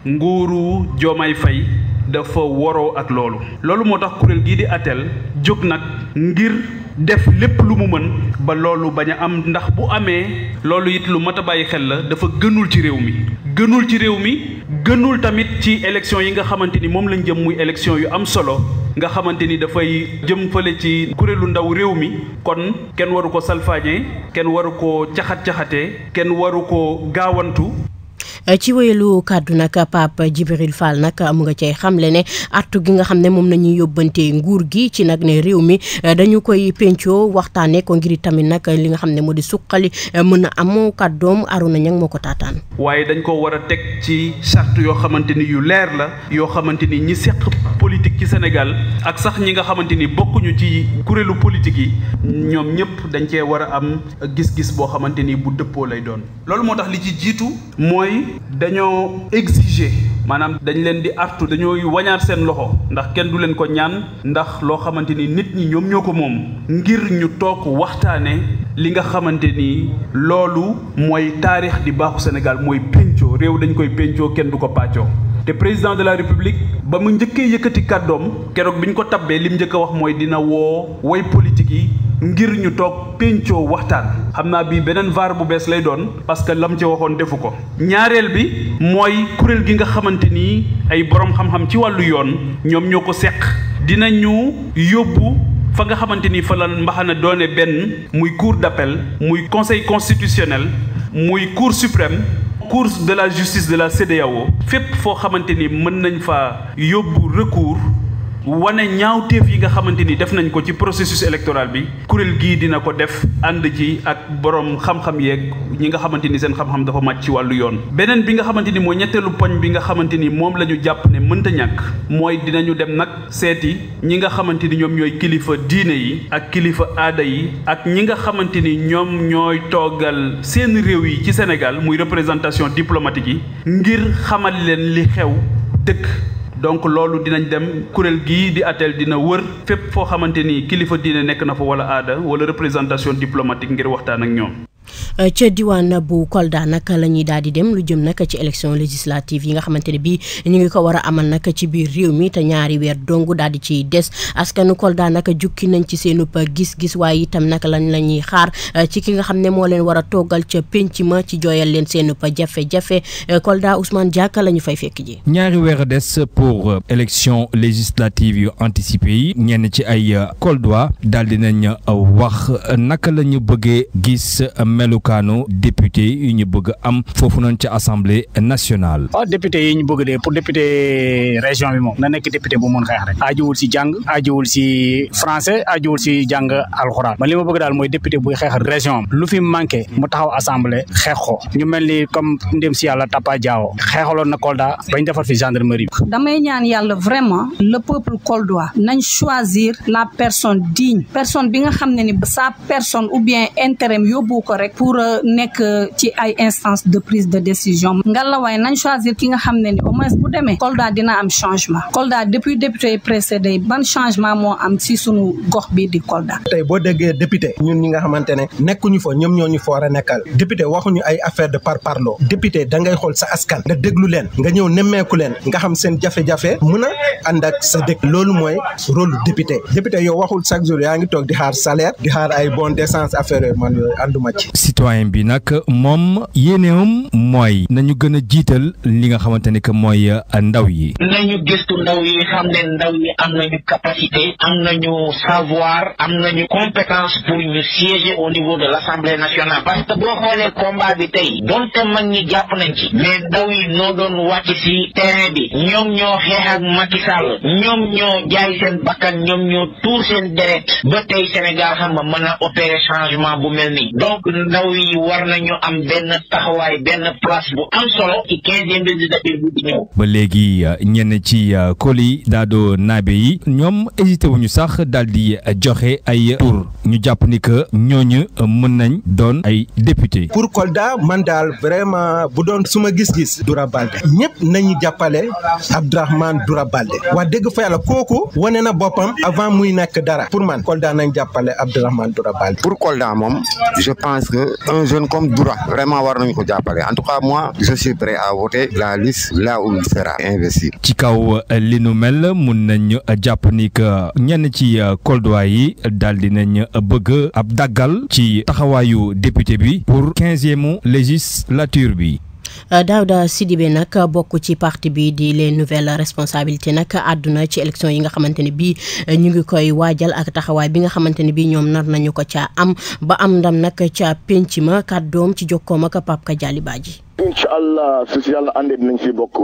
nguuru Diomaye Faye dafa woroo ak loolu moo tax kuréel gii di ATTEL jóg nag ngir def lépp lu mu mën ba loolu bañ a am ndax bu amee loolu it lu mat a bàyyi xel la dafa gënul ci réew mi gënul tamit ci élection yi nga xamante ni moom lañ jëm muy élection yu am solo nga xamante ni dafay jëm fële ci kuréelu ndaw réew mi kon kenn waru ko salfaañee kenn waru ko caxat-caxatee kenn waru ko gaawantu. ci wéyalu kàddu nag Pape Djibril Fall nag mu nga cay xamle ne artu gi nga xam ne moom nañuy yóbbante nguur gi ci nag ne réew mi dañu koy pencoo waxtaanee ko ngir tamit nag li nga xam ne moo di suqali mën a am kàddoom Arouna Niang moo ko taataan. waaye dañ ko war a teg ci charte yoo xamante ni yu leer la yoo xamante ni ñi seq politique ci Sénégal ak sax ñi nga xamante ni bokkuñu ci kuréelu politique yi ñoom ñëpp dañ cee war a am gis-gis boo xamante ni bu dëppoo lay doon. loolu moo tax li ci jiitu mooy dañoo exiger maanaam dañ leen di artu dañoo wañaar seen loxo ndax kenn du leen ko ñaan ndax loo xamante ni nit ñi ñoom ñoo ko moom ngir ñu toog waxtaane li nga xamante ni loolu mooy taarix di baaxu Sénégal mooy péncoo réew dañ koy péncoo kenn du ko pàccoo. te président de la république ba mu njëkkee yëkkati kàddoom keroog bi ñu ko tabbee lim njëkk a wax mooy dina woo way politique yi ngir ñu toog péncoo waxtaan. xam naa bii beneen vaar bu bees lay doon parce que lam ci waxoon defu ko. ñaareel bi mooy kuréel gi nga xamante ni ay borom xam-xam ci wàllu yoon ñoom ñoo ko seq dinañu yóbbu fa nga xamante ni fa la mbaxana doone benn muy cour d'appel muy conseil constitutionnel muy cour suprême. cour de la justice de la CEDEAO fépp foo xamante ni mën nañ fa yóbbu recours wane ñaawteef yi nga xamante ni def nañ ko ci processus électoral bi kuréel gii dina ko def ànd ci ak borom xam-xam yeeg ñi nga xamante ni seen xam-xam dafa màcc ci wàllu yoon. beneen bi nga xamante ni mooy ñetteelu poñ bi nga xamante ni moom la ñu jàpp ne mënta ñàkk mooy dinañu dem nag seeti ñi nga xamante ni ñoom ñooy kilifa diine yi ak kilifa aada yi ak ñi nga xamante ni ñoom ñooy toogal seen réew yi ci Sénégal muy représentation diplomatique yi ngir xamal leen li xew dëkk. donc loolu dinañ dem kuréel gii di ATTEL dina wër fépp foo xamante ni kilifa diine nekk na fa wala aada wala représentation diplomatique ngir waxtaan ak ñoom. ca diwaan bu Kolda nag la ñuy daal di dem lu jëm nag ci élection législative yi nga xamante ne bii ñu ngi ko war a amal nag ci biir réew mi te ñaari weer dong daal di ciy des askanu Kolda nag jukki nañ ci seenub gis-gis waaye itam nag lañ la ñuy xaar ci ki nga xam ne moo leen war a toggal ca penc ma ci jooyal leen seenub jafe-jafe Kolda Ousmane Diak la ñu fay fekk ji. ñaari weer a des pour élection législative yu anticipé yi ñenn ci ay Koldois daal di nañ wax naka la ñu bëggee gis melukaanu député yu ñu bëgg am foofu noonu ci assemblée nationale. député yi ñu bëgg de pour député région bi moom na nekk député bu mun xeex rek aajuwul si jàng aajuwul si français aajuwul si jàng alxuraan man li ma bëgg daal mooy député buy xeex région am lu fi manqué mu taxaw assemblée xeex ko ñu mel ni comme ndem si yàlla Tapa Diawo xeexaloon na Kolda bañ defar fi gendarmerie. damay ñaan yàlla vraiment le peuple koldois nañ choisir la personne digne personne bi nga xam ne ni sa personne ou bien intérêt yóbbu ko rek pour nekk ci ay instance de prise de décision ngalawaay nañ choisir ki nga xam ne ni au moins bu demee Kolda dina am changement Kolda depuis député yi précédé ban changement moo am si sunu gox bi di Kolda. tey boo déggee député ñun ñi nga xamante ne nekkuñu fa ñoom ñoo ñu fa war a nekkal député waxuñu ay affaire de parparloo député da ngay xool sa askan nga déglu leen nga ñëw nemmeeku leen nga xam seen jafe-jafe mën a ànd ak sa dëkk loolu mooy rôle député yow waxul chaque jour yaa ngi toog di xaar salaire di xaar ay bon d'essence affaire yooyu man yooyu ànduma ci. citoyen bi nag moom yéeneem mooy nañu gën a jiital li nga xamante ne que mooy ndaw yi. nañu gëstu ndaw yi xam ne ndaw yi am nañu capacité am nañu savoir am nañu compétence pour ñu siéger au niveau de l'Assemblée nationale parce que boo xoolee combat bi tey donte mag ñi jàpp nañ ci mais ndaw yi noo doon wàcc ci terrain bi ñoom ñoo xeex ak Macky Sall ñoom ñoo jaay seen bakkan ñoom ñoo tuur seen deret ba tey Sénégal xam nga mën a opérer changement bu mel nii donc ndaw yi war nañu am benn taxawaay benn place bu am solo ci 15e législature bu di ñëw. ba léegi ñenn ci Koli Dado Nabe yi ñoom hésité wuñu sax daal di joxe ay tur ñu jàpp ni que ñooñu mën nañ doon ay député. pour Kolda man daal vraiment bu doon suma gis-gis Doura Baldé ñëpp nañu jàppale Abdourahmane Doura Baldé wax dëgg fa yàlla kooku wane na boppam avant muy nekk dara pour man Kolda nañ jàppale Abdourahmane Doura Baldé. pour Kolda moom je pense que un jeune comme Doura vraiment war nañu ko jàppale en tout cas moi je suis prêt à voter la liste là où il sera investi. ci kaw li nu mel mun nañ jàpp ni que ñenn ci Koldois yi daal di nañ bëgg ab daggal ci taxawaayu député bi pour 15e législature bi. Daouda Sidibé nag bokk ci parti bi di les nouvelles responsabilités nag àdduna ci élection yi nga xamante ne bii ñu ngi koy waajal ak taxawaay bi nga xamante ne bii ñoom nar nañu ko caa am ba am ndam nag ca penc ma kàddoom ci jokkoom ak Pape Kadiali Badji. incha allah su si yàlla àndee dinañ si bokk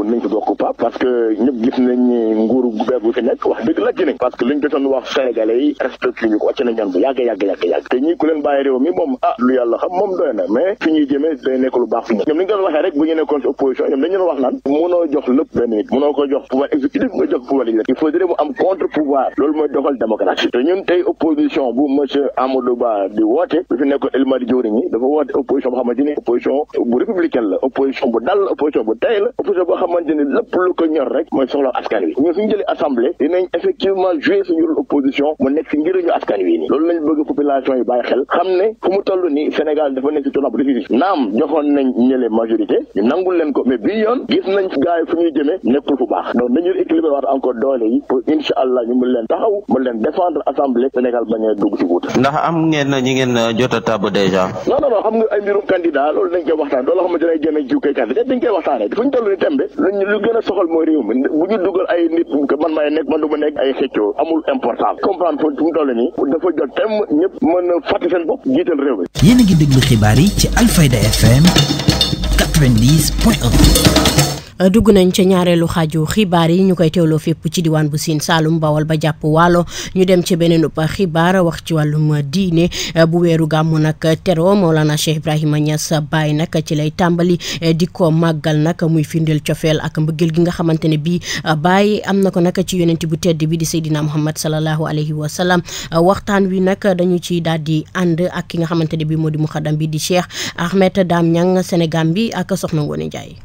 Pape parce que ñëpp gis nañ ni nguuru gu bees bu fi nekk wax dëgg la ci nañ parce que liñ jotoon wax sénégalais yi respecté ñu ko wàcc nañ ñaan bu yàgg te ñii ku leen bàyyi réew mi moom lu yàlla xam moom doy na mais fi ñuy jëmee day nekk lu baax fi ñoom ni ñu doon waxee rek bu ñu nekkoon si opposition ñoom dañu doon wax naan mënoo jox lépp benn nit mënoo ko jox pouvoir exécutif nga jox pouvoir législatif il faudrait mu am contre pouvoir loolu mooy doxal démocratie te ñun tey opposition bu monsieur Amadou Ba di woote bu fi nekkoon El Malick Diourini ñi dafa woote opposition boo xamante ni opposition bu républicaine la opposition bu dal opposition bu tey la opposition boo xamante ni lépp lu ko ñor rek mooy soxla askan wi ñun suñu jëlee assemblée dinañ effectivement jouer suñu rôle opposition mu nekk si njëriñu askan wi nii loolu lañ bëgg population yi bàyyi xel xam ne fu mu toll nii Sénégal dafa nekk si tournant bu difficile naam joxoon nañ ñële majorité ñu nangul leen ko mais bii yoon gis nañ gars yi fu ñuy jëmee nekkul fu baax donc nañu équilibré waat encore doole yi pour incha allah ñu mun leen taxaw mun leen défendre assemblée Sénégal bañ a dugg si guut. ndax am ngeen ñi ngeen jot a tabb déjà. non xam nga ay mbirum candidat loolu dañ koy waxtaan loolu xamante ne génn jiw koy candidat dañ koy waxtaanee fu ñu toll ni tembe lu gën a soxal mooy réew mi bu ñu dugal ay nit man may nekk man du ma nekk ay xëccoo amul important comprendre fu mu toll nii dafa jot tem ñëpp mën a fàtte seen bopp jiital réew mi. yéen a ngi déglu xibaar yi ci Alfayda FM 90.1. dugg nañ ca ñaareelu xaaju xibaar yi ñu koy teewloo fépp ci diwaan bu Sine Saalum Bawol ba jàpp Waalo ñu dem ci beneen xibaar wax ci wàllum diine bu weeru gàmmu nag tero Mawlana Cheikh Ibrahima Niass Baye nag ci lay tàmbali di ko màggal nag muy firndeel cofeel ak mbëggeel gi nga xamante ne bii Baye am na ko nag ci yonent bu tedd bi di Seydina Muhammad sallallahu alayhi wa sallam waxtaan wi nag dañu ci daal di ànd ak ki nga xamante ne bii moo di muxaddam bi di Cheikh Ahmed Dame Niang Sénégal bi ak Soxna Ngoone Ndiaye.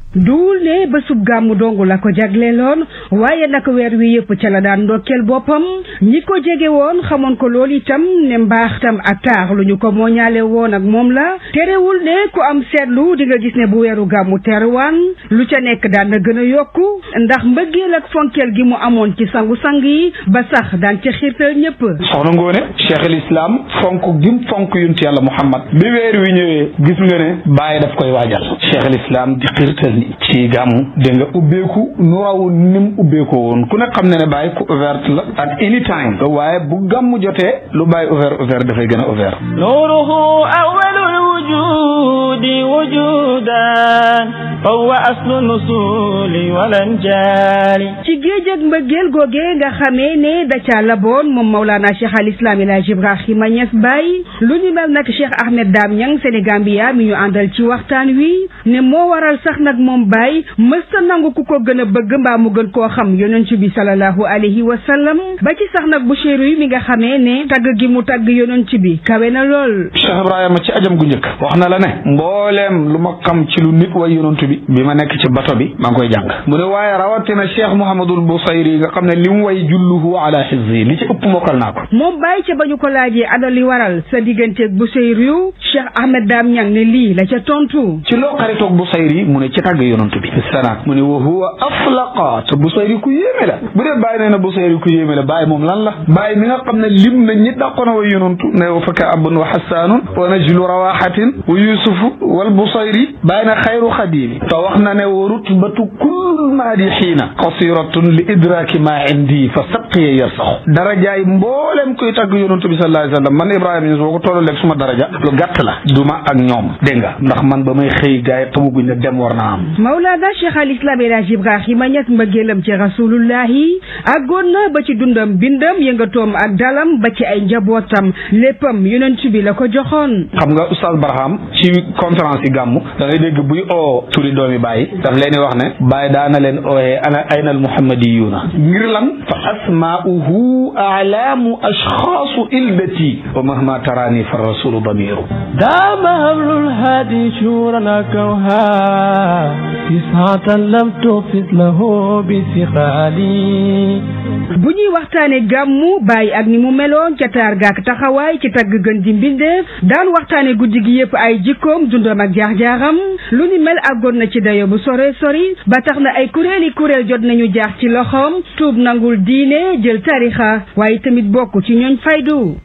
bésub gàmmu dong la ko jagleeloon waaye nag weer wi yëpp ca la daan ndokkeel boppam ñi ko jege woon xamoon ko loolu itam ne mbaax tam ak taar lu ñu ko mooñaale woon ak moom la terewul ne ku am seetlu di nga gis ne bu weeru gàmmu teruwaan lu ca nekk daan na gën a yokku ndax mbëggeel ak fonkeel gi mu amoon ci sangu-sang yi ba sax daan ca xiirtal ñëpp. soxna Ngoone Cheikh al Islam fonk gim fonk yonent yàlla Muhammad bi weer wi ñëwee gis nga ne bàyyi daf koy waajal Cheikh al Islam di xiirtal ni ci gàmmu dégg nga ubbeeku nu raw nim ubbeekoo woon ku ne xam ne bàyyi ku ouverte la at any time waaye bu gàmmu jotee lu bàyyi ouvert dafay gën a ouvert. nuruhu awwalul wujudi wujudan huwa aslu nusuli walan jaali. ci géej ak mbëggeel googee nga xamee ne da ca laboon moom Mawlana Cheikh al Islam El Hadj Ibrahima Niass Baye lu ni mel nag Cheikh Ahmed Dame Niang Sénégambia mi ñu àndal ci waxtaan wi ne moo waral sax nag moom Baye mësta nangu ku ko gën a bëgg mbaa mu gën koo xam yonent bi sallallahu alayhi wa sallam ba ci sax nag bu chéru yi mi nga xamee ne tagg gi mu tagg yonent bi kawe na lool. Cheikh Ibrahima ci ajam gu njëkk wax na la ne mbooleem lu ma xam ci lu nit way yonent bi ma nekk ci bato bi maa ngi koy jàng mu ne waaye rawatina Cheikh Mouhamadul Busayri nga xam ne li mu way julluhu ala hizzi li ci ëpp mokkal naa ko. moom Baye ca ba ñu ko laajee ana li waral sa digganteeg Busayri Cheikh Ahmed Dame Niang ne lii la ca tontu. ci loo xaritoog Busayri mu ne ci tàgg yonent bi sanaat mu ne wa huwa aflaqa te Busayri ku yéeme la bu dee Baye nee na Busayri ku yéeme la Baye moom lan la Baye mi nga xam ne lim na ñi dàqoon way yonent ne wa faka abun wa hassanun wa najlu rawahatin wa yusufu wal Busayri Baye na xayru xadimi te wax na ne wa rutbatu kull maadixiina qasiratun li idraki ma indi fa sabqiya yarsaxu darajaay mboolem koy tàgg yonent bi sallallahu alayhi wa sallam man Ibrahima Niass boo ko tolloo léegi suma daraja lu gàtt la duma ak ñoom dégg nga ndax man ba may xëy gaay yi xamaguñ ne dem war naa am. Mawlana Cheikh al Islam El Hadj Ibrahima Niass mbëggeelam ci rasulullahi àggoon na ba ci dundam bindam yëngatoom ak dalam ba ci ay njabootam léppam yonent bi la ko joxoon. xam nga Oustaz Barham ci conférence yi gàmmu da ngay dégg buy oo turi doomi Baye daf leen di wax ne Baye daana leen ooyee ana ayna al muhammadiyuuna ngir lan fa asmaa'uhu a'laamu ashxaasu ilbati wa mahma taraani fa rasulu damiru daama hablul haadi shuurana kawha ishaatan lam tufit lahu bi siqaali. bu ñuy waxtaane gàmmu Baye ak ni mu meloon ca taar gaak taxawaay ci tagg gën di mbindeef daan waxtaane guddi gi yëpp ay jikkoom dundam ak jaar-jaaram lu ni mel àggoon na ci dayo bu sore sori ba tax na ay kuréel jot nañu jaax ci loxoom tuub nangul diine jël tarixa waaye tamit bokk ci ñooñ faydu.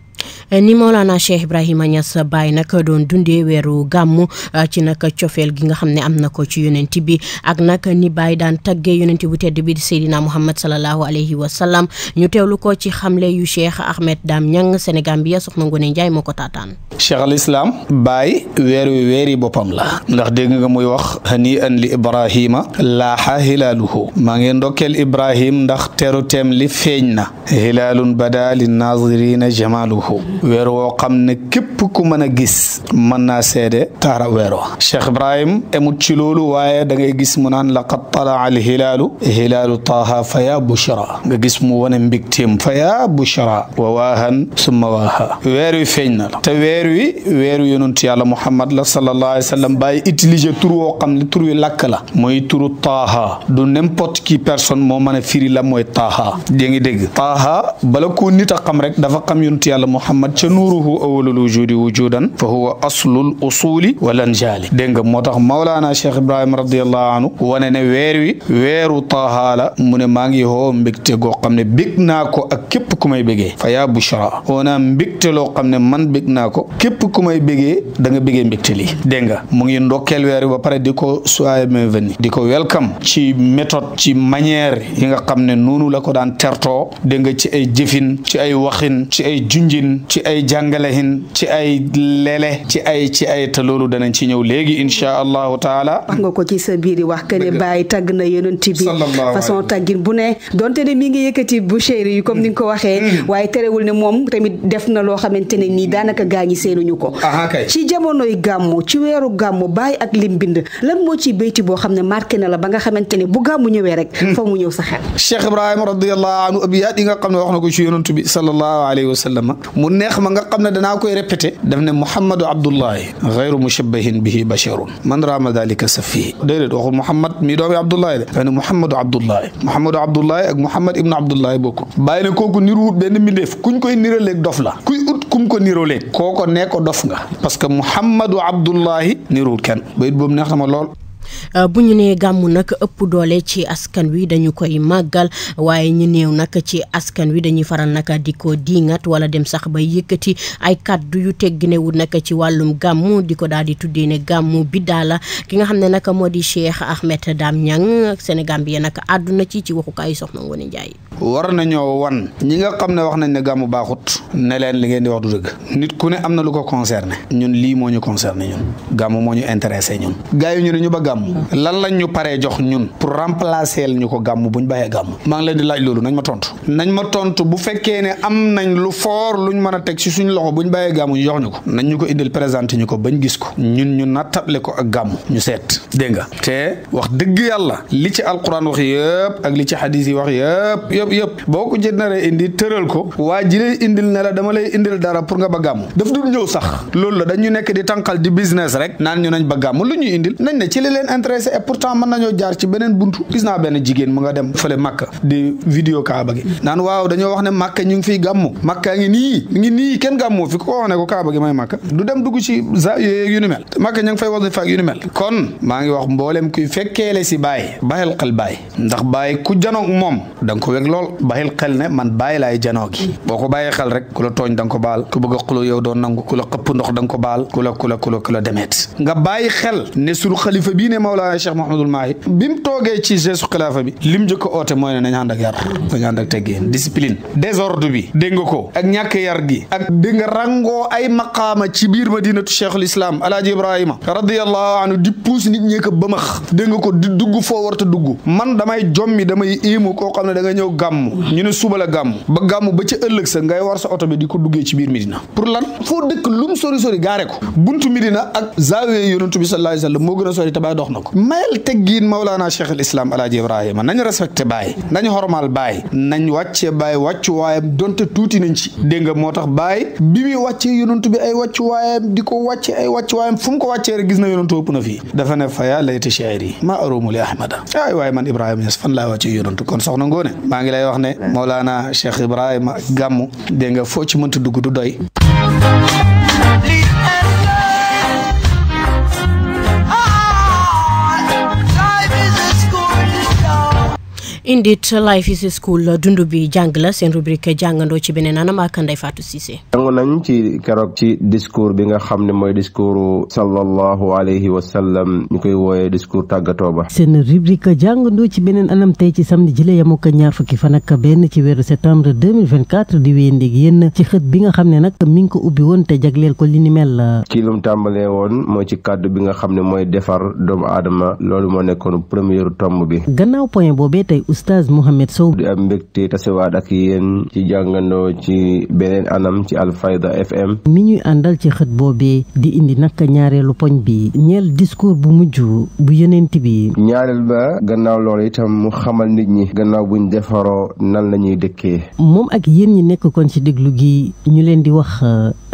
ni Mawlana Cheikh Ibrahima Niass Baye nag doon dundee weeru gàmmu ci nag cofeel gi nga xam ne am na ko ci yonent bi ak nag ni Baye daan taggee yonent bu tedd bi di Seydina Muhammad sallallahu alayhi wa sallam ñu teewlu ko ci xamle yu Cheikh Ahmed Dame Niang Sénégambia soxna Ngone Ndiaye moo ko taataan. Cheikh al Islam Baye weer wi weeri boppam la ndax dégg nga muy wax hani an li Ibrahima laaxa hilaaluhu maa ngi ndokkeel Ibrahim ndax teru teem li feeñ na hilaalun bada li naazirina jamaaluhu weer woo xam ne képp ku mën a gis mën naa seede taara weer wa Cheikh Ibrahim emut ci loolu waaye da ngay gis mu naan laqad talaa al hilaalu taaha fa yaa bushra nga gis mu wane mbigteem fa yaa bushra wa waahan summa waaha weer wi feeñ na la te weeru yonent yàlla Muhammad la sallallahu alayhi wa sallam bàyyi utiliser tur woo xam ne tur wi làkk la mooy turu taaha du n'importe qui personne moo mën a firi la mooy taaha dégg nga dégg taaha bala ko nit a xam rek dafa xam yonent yàlla Muhammad ca nuuruhu awwalul wujudi wujudan fa huwa aslul usuli wal anjali dégg nga moo tax Mawlana Cheikh Ibrahima radiyallahu anhu wane ne weeru taaha la mu ne maa ngi hoo mbégte goo xam ne bég naa ko ak képp ku may bégee fa yaa bushra woonaa mbégte loo xam ne man bég naa ko képp ku may bégee da nga bégee mbégte lii dégg nga mu ngi ndokkeel weer ba pare di ko soyez bienvenue di ko welcome ci méthode ci manière yi nga xam ne noonu la ko daan tertoo dégg nga ci ay jëfin ci ay waxin ci ay junjin ci ay jàngalehin ci ay lele ci ay te loolu danañ ci ñëw léegi insha allahu taala. wax nga ko ci sa biir wax que ne Baye tagg na yonent bi façon taggin bu ne donte ne mi ngi yëkkati bu chéri yi comme ni nga ko waxee waaye terewul ne moom tamit def na loo xamante ne nii daanaka gaañi seenuñu ko ci jamonoy gàmmu ci weeru gàmmu Baye ak lim bind lan moo ci béyti boo xam ne marqué na la ba nga xamante ne bu gàmmu ñëwee rek fa mu ñëw sa xel. Cheikh Ibrahima radiyallahu anhu abiyaat yi nga xam ne wax na ko ci yonent bi sallallahu alayhi wa sallam mu neex ma nga xam ne danaa koy répété daf ne Muhammadu Abdullahi ghayru mushabbahin bihi basharun man raama dalika safihi déedéet waxul Muhammad mi doomi Abdullahi de daf ne Muhammadu Abdullahi ak Muhammad ibnu Abdullahi bokkul bàyyi ne kooku niruwut benn mbindeef kuñ koy niraleeg dof la kuy ut kum ko niroleeg kooko nee ko dof nga parce que Muhammadu Abdullahi niruwut kenn bayit boobu neex na ma lool. bu ñu nee gàmmu nag ëpp doole ci askan wi dañu koy màggal waaye ñu néew nag ci askan wi dañuy faral nag di ko diingat wala dem sax bay yëkkati ay kàddu yu tegginewul nag ci wàllum gàmmu di ko daal di tuddee ne gàmmu biddaa la ki nga xam ne nag moo di Cheikh Ahmed Dame Niang Sénégal bi nag àdduna ci waxukaayu Soxna Ngoné Ndiaye. war nañoo wan ñi nga xam ne wax nañ ne gàmmu baaxut ne leen li ngeen di wax du dëgg nit ku ne am na lu ko concerné ñun lii moo ñu concerné ñun gàmmu moo ñu intéressé ñun gars yi ñu ne ñu ba gàmmu lan lañ ñu paree jox ñun pour remplacer ñu ko gàmmu buñ bàyyee gàmmu maa ngi leen di laaj loolu nañ ma tontu bu fekkee ne am nañ lu fort luñ mën a teg ci suñ loxo buñ bàyyee gàmmu ñu jox ñu ko nañ ñu ko indil présenté ñu ko bañ gis ko ñun ñu nattable ko ak gàmmu ñu seet dégg nga te wax dëgg yàlla li ci alquran wax yëpp ak li ci hadis yi wax yëpp boo ko jëndaree indi tëral ko waa ji lay indil ne la dama lay indil dara pour nga ba gàmmu daf dul ñëw sax loolu la dañu nekk di tànqal di business rek naan ñu nañ ba gàmmu lu ñuy indil nañ ne ci li leen intéressé et pourtant mën nañoo jaar ci beneen buntu gis naa benn jigéen mu nga dem fële Makka di vidéo Kaaba gi naan waaw dañoo wax ne Makka ñu ngi fiy gàmmu Makka ngi nii kenn gàmmoo fi ko wax ne ko Kaaba gi may Makka du dem dugg ci yu ni mel Makka ñu ngi fay wasifa ak yu ni mel kon maa ngi wax mboolem kuy fekkeele si Baay bàyyil xel Baay ndax Baay ku janoog moom da nga ko weg lool bàyyil xel ne man Baay laay janoo gi boo ko bàyyee xel rek ku la tooñ da nga ko baal ku bëgg a xuloo yow doon nangu ku la xëpp ndox da nga ko baal ku la demeet nga bàyyi xel ne sunu xalifa bii ne Mawlaana Cheikh Mouhamadul Mahi bi mu toogee ci gestu xilaafa bi lim njëkk a oote mooy ne nañ ànd ak yar nañ ànd ak teggeen discipline désordre bi dégg nga ko ak ñàkk yar gi ak dégg nga rangoo ay maqaama ci biir madinatu cheikhul islam alaaji Ibrahima radiyallahu anhu di puus nit ñee ko bëmax dégg nga ko di dugg foo warta dugg man damay jommi damay éemu koo xam ne da nga ñëw gàmm ñu ne suba la gàmm ba gàmm ba ca ëllëg sa ngay war sa oto bi di ko duggee ci biir Medina pour lan foo dëkk lum sori gaare ko buntu Medina ak zaawiya yonentu bi sallallahu alayhi wasallam moo gën a sori te Baay dox na ko mayel teggiin Mawlaana Cheikh al Islam alaaji Ibrahima nañ respecté Baay nañ xormaal Baay nañ wàccee Baay wàccu waayam donte tuuti nañ ci dégg nga moo tax Baay bi muy wàccee yonentu bi ay wàccu waayam di ko wàcce ay wàccu waayam fu mu ko wàccee rek gis na yonentu ëpp na fii dafa ne fa yaa layta shi'ri maa arumu li Ahmada ay waaye man Ibrahima Niass fan laa wàccee yonentu kon Soxna Ngoné maa ngi lay wax ne Mawlaana Cheikh Ibrahima gàmmu dégg nga foo ci mënta dugg du doy Indeed life is a school dundu bi jàng la seen rubrique jàngandoo ci beneen anam ak Ndeye Fatou Cissé. jàng nañ ci keroog ci discours bi nga xam ne mooy discours sallallahu alayhi wa sallam ñu koy wooyee discours tàggatoo ba. seen rubrique jàngandoo ci beneen anam tey ci samedi jële yamu ko ñaar fukki fan ak benn ci weeru septembre 2024 di wéyandeeg yéen ci xët bi nga xam ne nag mi ngi ko ubbi woon te jagleel ko li ni mel. ci lu mu tàmbalee woon mooy ci kàddu bi nga xam ne mooy defar doomu aadama loolu moo nekkoon première tomb bi. gannaaw point boobee tey Oustaz Mohamed Sow di am mbégte tasewaat ak yéen ci jàngandoo ci beneen anam ci Alfayda FM mi ñuy àndal ci xët boobee di indi nag ñaareelu poñ bi ñeel discours bu mujj bu yonent bi. ñaareel ba gannaaw loolu itam mu xamal nit ñi gannaaw buñ defaroo nan la ñuy dëkkee. moom ak yéen ñi nekk kon ci déglu gi ñu leen di wax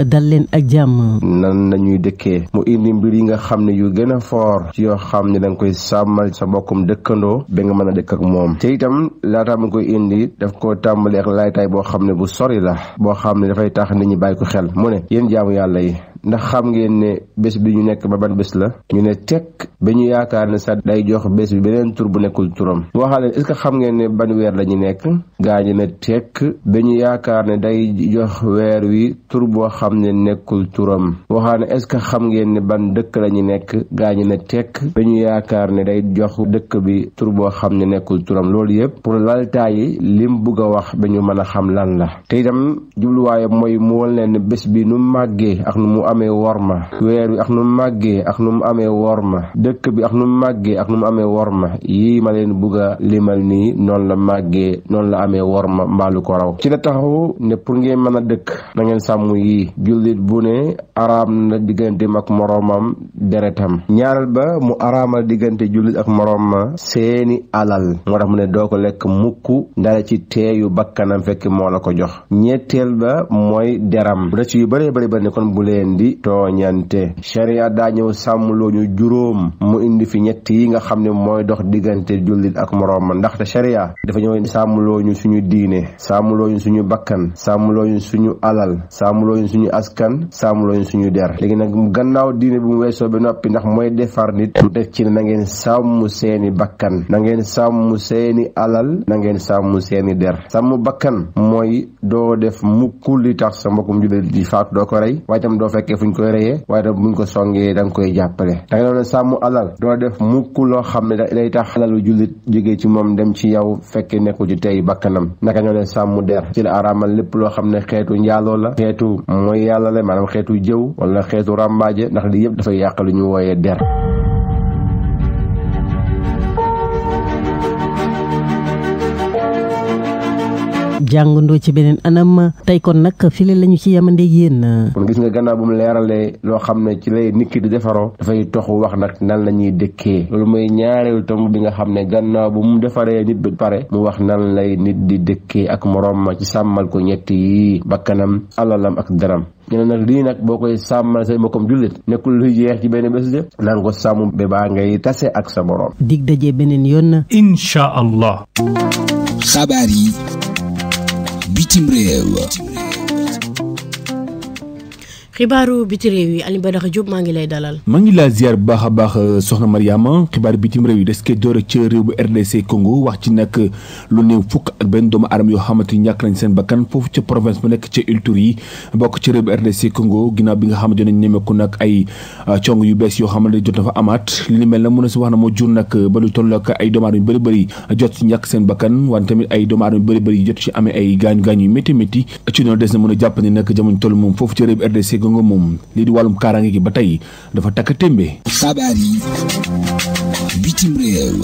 dal leen ak jàmm. nan la ñuy dëkkee mu indi mbir yi nga xam ne yu gën a foor ci yoo xam ne da nga koy sàmmal sa bokkum dëkkandoo ba nga mën a dëkk ak moom. te itam laataa mu koy indi daf ko tàmbali ak laytaay boo xam ne bu sori la boo xam ne dafay tax nit ñi bàyyi ko xel mu ne yéen jaamu yàlla yi ndax xam ngeen ne bés bi ñu nekk ba ban bés la ñu ne tekk ba ñu yaakaar ne sax day jox bés bi beneen tur bu nekkul turam waxaale est-ce que xam ngeen ne ban weer la ñu nekk gaa ñi ne tekk ba ñu yaakaar ne day jox weer wi tur boo xam ne nekkul turam waxaale est-ce que xam ngeen ne ban dëkk la ñu nekk gaa ñi ne tekk ba ñu yaakaar ne day jox dëkk bi tur boo xam ne nekkul turam loolu yëpp pour laltaayi lim bugg a wax ba ñu mën a xam lan la te itam jubluwaaye mooy mu wol leen ne bés bi nu màggee ak nu mu amee worma weer wi ak nu mu màggee ak nu mu amee worma dëkk bi ak nu mu màggee ak nu mu amee worma yii ma leen bugg a limal nii noonu la màggee noonu la amee worma mbaalu ko raw ci la taxaw ne pour ngeen mën a dëkk na ngeen sàmm yii jullit bu ne araam na digganteem ak moroomam deretam ñaareel ba mu araamal diggante jullit ak moroom ma seeni alal moo tax mu ne doo ko lekk mukk ndara ci teeyu bakkanam fekk moo la ko jox. ñetteel ba mooy deram bu ci yu bëree bëri ba ne kon bu leen di tooñante. sharia daa ñëw sàmmloo ñu juróom mu indi fi ñett yi nga xam ne mooy dox diggante jullit ak moroom ma ndaxte sharia dafa ñëw sàmmloo ñu suñu diine sàmmloo ñu suñu bakkan sàmmloo ñu suñu alal sàmmloo ñu suñu askan sàmmloo ñu suñu der. léegi nag gannaaw diine bu mu weesoo ba noppi ndax mooy defar nit mu teg ci ne na ngeen sàmm seeni bakkan na ngeen sàmm seeni alal na ngeen sàmm seeni der. sàmm bakkan mooy doo def mukk li tax sa mbokkum jullit di faatu doo ko rey waaye tam doo fekkee fuñ koy reyee waaye tam buñ ko songee da nga koy jàppale. da nga doon sàmm alal doo def mukk loo xam ne day tax alalu jullit jógee ci moom dem ci yow fekkee nekku ci tey bakkanam. naka ñoo leen sàmm der ci la araamal lépp loo xam ne xeetu njaaloo la xeetu mooy yàlla la maanaam xeetu jëw wala xeetu ràmbaaje ndax li yëpp dafay yàq lu ñu wooyee der. jàngandoo ci beneen anam tey kon nag file lañu ci yamandeeg yéen. kon gis nga gannaaw bu mu leeralee loo xam ne ci lay nit ki di defaroo dafay toxu wax nag nan la ñuy dëkkee loolu mooy ñaareelu tomb bi nga xam ne gannaaw bu mu defaree nit bi pare mu wax nan lay nit di dëkkee ak moroom ma ci sàmmal ko ñett yi bakkanam alalam ak daram. ñu ne nag lii nag boo koy sàmmal say mbokkum jullit nekkul luy jeex ci benn bés de nanga ko sàmm ba baa ngay tase ak sa borom. dig daje beneen yoon. incha allah. xabaar yi bitim réew. xibaaru biti réew yi Alioune Badara Diop maa ngi lay dalal. maa ngi laa ziar bu baax a baax soxna Mariama xibaar bitim réew yi des koy door ci réew bu RDC Congo wax ci nag lu néew fukk ak benn doomu aadama yoo xamante ni ñàkk nañ seen bakkan foofu ca province bu nekk ca Ituri bokk ci réew bu RDC Congo ginnaaw bi nga xamante ne ñemeeku nag ay cong yu bees yoo xamante ne jot na fa amaat li ni mel na mën a si wax na moo jur nag ba lu toll ak ay doomu aadama yu bëri bëri jot ci ñàkk seen bakkan wante tamit ay doomu aadama yu bëri bëri jot ci amee ay gaañu-gaañu yu métti métti ci noonu des na mën a jàpp ni nag jamono toll moom foofu ci réew bu RDC Congo moom lii di wàllum kaaraange gi ba tey dafa takk témbe. xabaar yi bitim réew.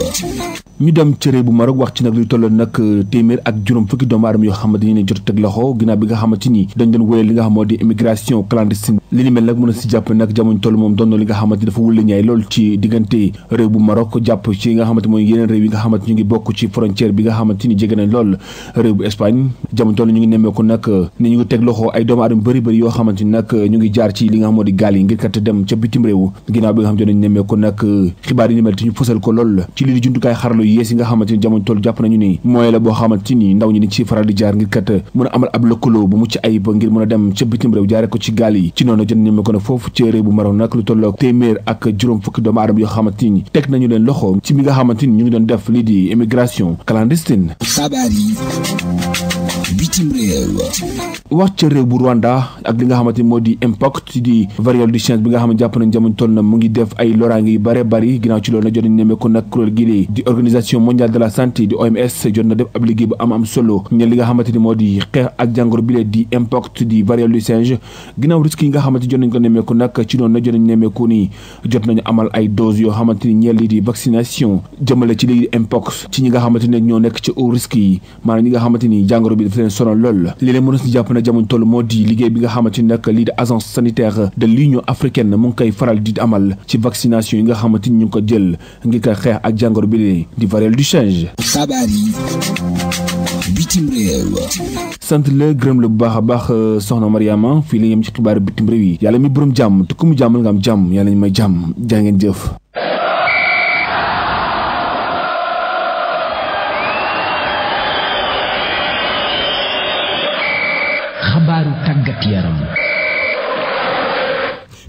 ñu dem ci réew bu Maroc wax ci nag luy tolloon nag téeméer ak juróom fukki doomu aadama yoo xamante ni jot a teg loxo ginnaaw bi nga xamante ni dañ doon wéyal li nga xam moo di immigration clandestine li ni mel nag mën a si jàpp nag jamono toll moom doon na li nga xamante ni dafa wulli ñaay lool ci diggante réew bu Maroc jàpp ci nga xamante mooy yeneen réew yi nga xamante ñu ngi bokk ci frontière bi nga xamante ni jege nañ lool réew bu Espagne jamono toll ñu ngi nemmeeku nag ni ñu ngi teg loxo ay doomu aadama bëri bëri yoo xamante ni nag ñu ngi jaar ci li nga xam moo di gaal yi ngir kat dem ca bitim réew ginnaaw bi nga xamante ne nemmeeku nag xibaar yi ni mel te ñu fësal ko lool ci li di jumtukaay xarala yu yees yi nga xamante ni jamono toll jàpp nañu ni mooy la boo xamante ni ndaw ñi ni ci faral di jaar ngir kat mën a amal ab lëkkaloo bu mucc ayib ngir mën a dem ca bitim réew jaare ko ci gaal yi ci noonu jot nemmeeku nag foofu ci réew bu Maroc nag lu toll téeméer ak juróom fukki doomu aadama yoo xamante ni teg nañu leen loxo ci mi nga xamante ni ñu ngi doon def lii di immigration clandestine. xabaar yi bitim réew. wax ca réew bu Rwanda ak li nga xamante ni moo di impact di variole du change bi nga xam ne jàpp nañ jamono toll na mu ngi def ay loraange yu bare bari ginnaaw ci loolu na jot nañ nemmeeku nag kuréel gi di organisation mondiale de la santé di OMS jot na def ab liggéey bu am solo ñeel li nga xamante ni moo di xeex ak jàngoro bi lee di impact di variole du singe ginnaaw risque yi nga xamante jot nañ ko nemmeeku nag ci noonu na jot nañ nemmeeku ni jot nañu amal ay doses yoo xamante ni ñeel li di vaccination jëmale ci li di impact ci ñi nga xamante ne ñoo nekk ci haut risque yi maanaam ñi nga xamante ni jàngoro bi dafa leen sonal lool li leen mën a si jàpp na jamono toll moo di liggéey bi nga xamante ni nag lii di agence sanitaire de l'Union africaine mu ngi koy faral di amal ci vaccination yi nga xamante ni ñu ngi ko jël ngir koy xeex ak jàngoro bi di variole du singe. xabaar yi bitim réew. sant la gërëm la bu baax a baax soxna Mariama fii la yem ci xibaaru bitim réew yi yàlla mi borom jàmm te ku mu jàmmal nga am jàmm yàlla ñu may jàmm jaa ngeen jëf. xabaaru tàggat yaram.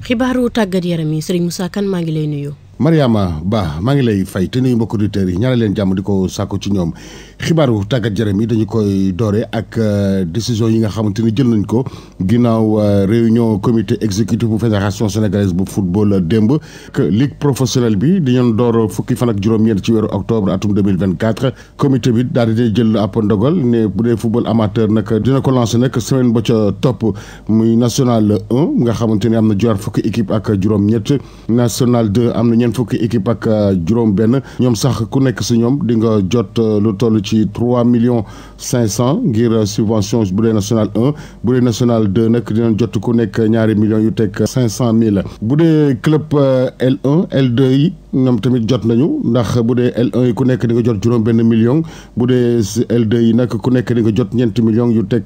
xibaaru tàggat yaram yi Serigne Moussa Kane maa ngi lay nuyu. Mariama Ba maa ngi lay fay te nuyu mbokk auditeurs yi ñaanal leen jàmm di ko sàkku ci ñoom xibaaru tàggat yaram yi dañu koy doore ak décision yi nga xamante ni jël nañ ko ginnaaw réunion comité exécutif bu fédération sénégalaise bu football démb que ligue professionnelle bi dañoon door fukki fan ak juróom-ñeent ci weeru octobre atum 2024 comité bi daal di jël ab ndogal ne bu dee football amateur nag dina ko lancé nag semaine ba ca topp muy national 1 nga xamante ni am na juróom fukki équipe ak juróom-ñett national 2 am na ñeent fukki équipe ak juróom benn ñoom sax ku nekk si ñoom di nga jot lu toll ci 3,5 millions ngir subvention bu dee national 1 bu dee national 2 nag dinañ jot ku nekk ñaari millions yu teg 500 000 bu dee club L1 L2 yi ñoom tamit jot nañu ndax bu dee L1 yi ku nekk di nga jot juróom benn million bu dee L2 yi nag ku nekk di nga jot ñeenti millions yu teg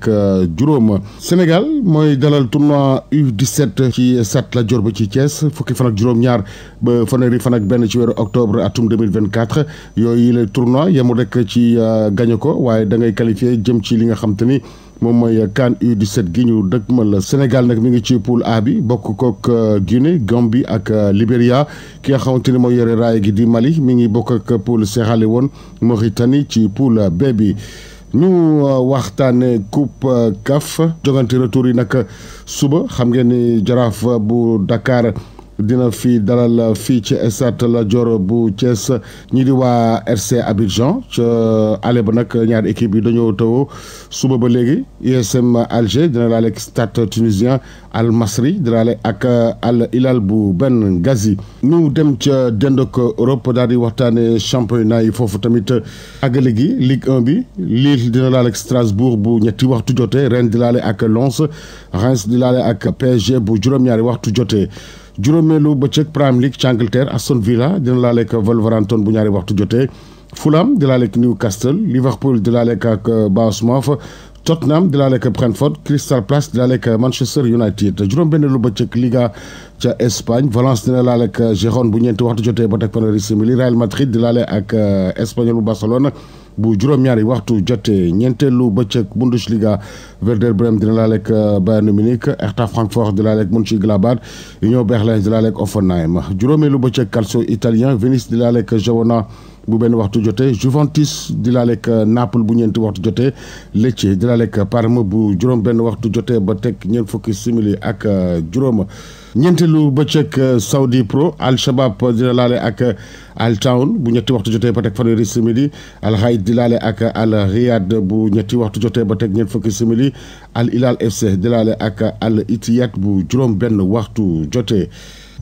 juróom. Sénégal mooy dalal tournoi U17 ci Stade Lat Dior ba ci Thiès fukki fan ak juróom-ñaar ba fanweeri fan ak benn ci weeru octobre atum 2024 yooyu le tournoi yemul rek ci gagné ko waaye da ngay qualifié jëm ci li nga xam te ni moom mooy CAN U17 gi ñu dëgmal. Sénégal nag mi ngi ci poule A bi bokk kook Guinée Gambie ak Libéria ki nga xamante ni mooy yore raay gi di Mali mi ngi bokk ak poule Sierra Leone Mauritanie ci poule B bi. ñu waxtaane coupe CAF jogante retour yi nag suba xam ngeen ni Jaraaf bu Dakar dina fi dalal fii ci Stade Lat Dior bu Thiès ñi di waa RC Abidjan ca ale ba nag ñaari équipe yi dañoo tawoo suba ba léegi USM Alger dina laale ak Stade Tunisien Al Masri dina laale ak Al Hilal bu Benghazi. ñu dem ca dendok Europe daal di waxtaane championnat yi foofu tamit àggale gi Ligue 1 bi Lille dina laale ak Strasbourg bu ñetti waxtu jotee Rennes di laale ak Lens Reims di laale ak PSG bu juróom-ñaari waxtu jotee. juróomeelu bëccëg Premier League ci Angleterre Aston Villa dina laaleek Wolverhampton bu ñaari waxtu jotee Fulham di laaleek Newcastle Liverpool di laaleek ak Bournemouth Tottenham di laaleek Brentford Crystal Palace di laaleek Manchester United. juróom-benneelu bëccëg Liga ca Espagne Valence dina laaleek Gérone bu ñeenti waxtu jotee ba teg fanweeri simili Real Madrid di laale ak Espagnol bu Barcelone bu juróom-ñaari waxtu jotee. ñeenteelu bëccëg Bundesliga Werder Bremen dina laaleek Bayern Munich Hertha Francfort di laaleek Mönchengladbach Union Berlin di laaleek Hoffenheim. juróomeelu bëccëg Calcio italien Venise di laaleek Girona bu benn waxtu jotee Juventus di laaleek Naples bu ñeenti waxtu jotee Lecce di laaleek Parme bu juróom benn waxtu jotee ba teg ñeent fukki simili ak juróom. ñeenteelu bëccëg Saudi Pro Al Shabab dina laale ak Al Town bu ñetti waxtu jotee ba teg fanweeri simili Al Hayd di laale ak Al Riyad bu ñetti waxtu jotee ba teg ñeent fukki simili Al Hilal FC di laale ak Al Ittihad bu juróom benn waxtu jotee.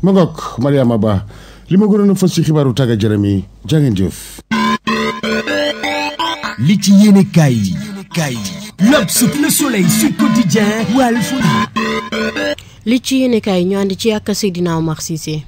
ma ngoog Mariama Ba li ma gënoon a fës ci xibaaru tàggat yaram yi jaa ngeen jëf. li ci yéene kaay L'Obs, Le Soleil, Sud Quotidien, Walf. li ci yéene kaay ñu ànd ci ak Seydina Omar Cissé.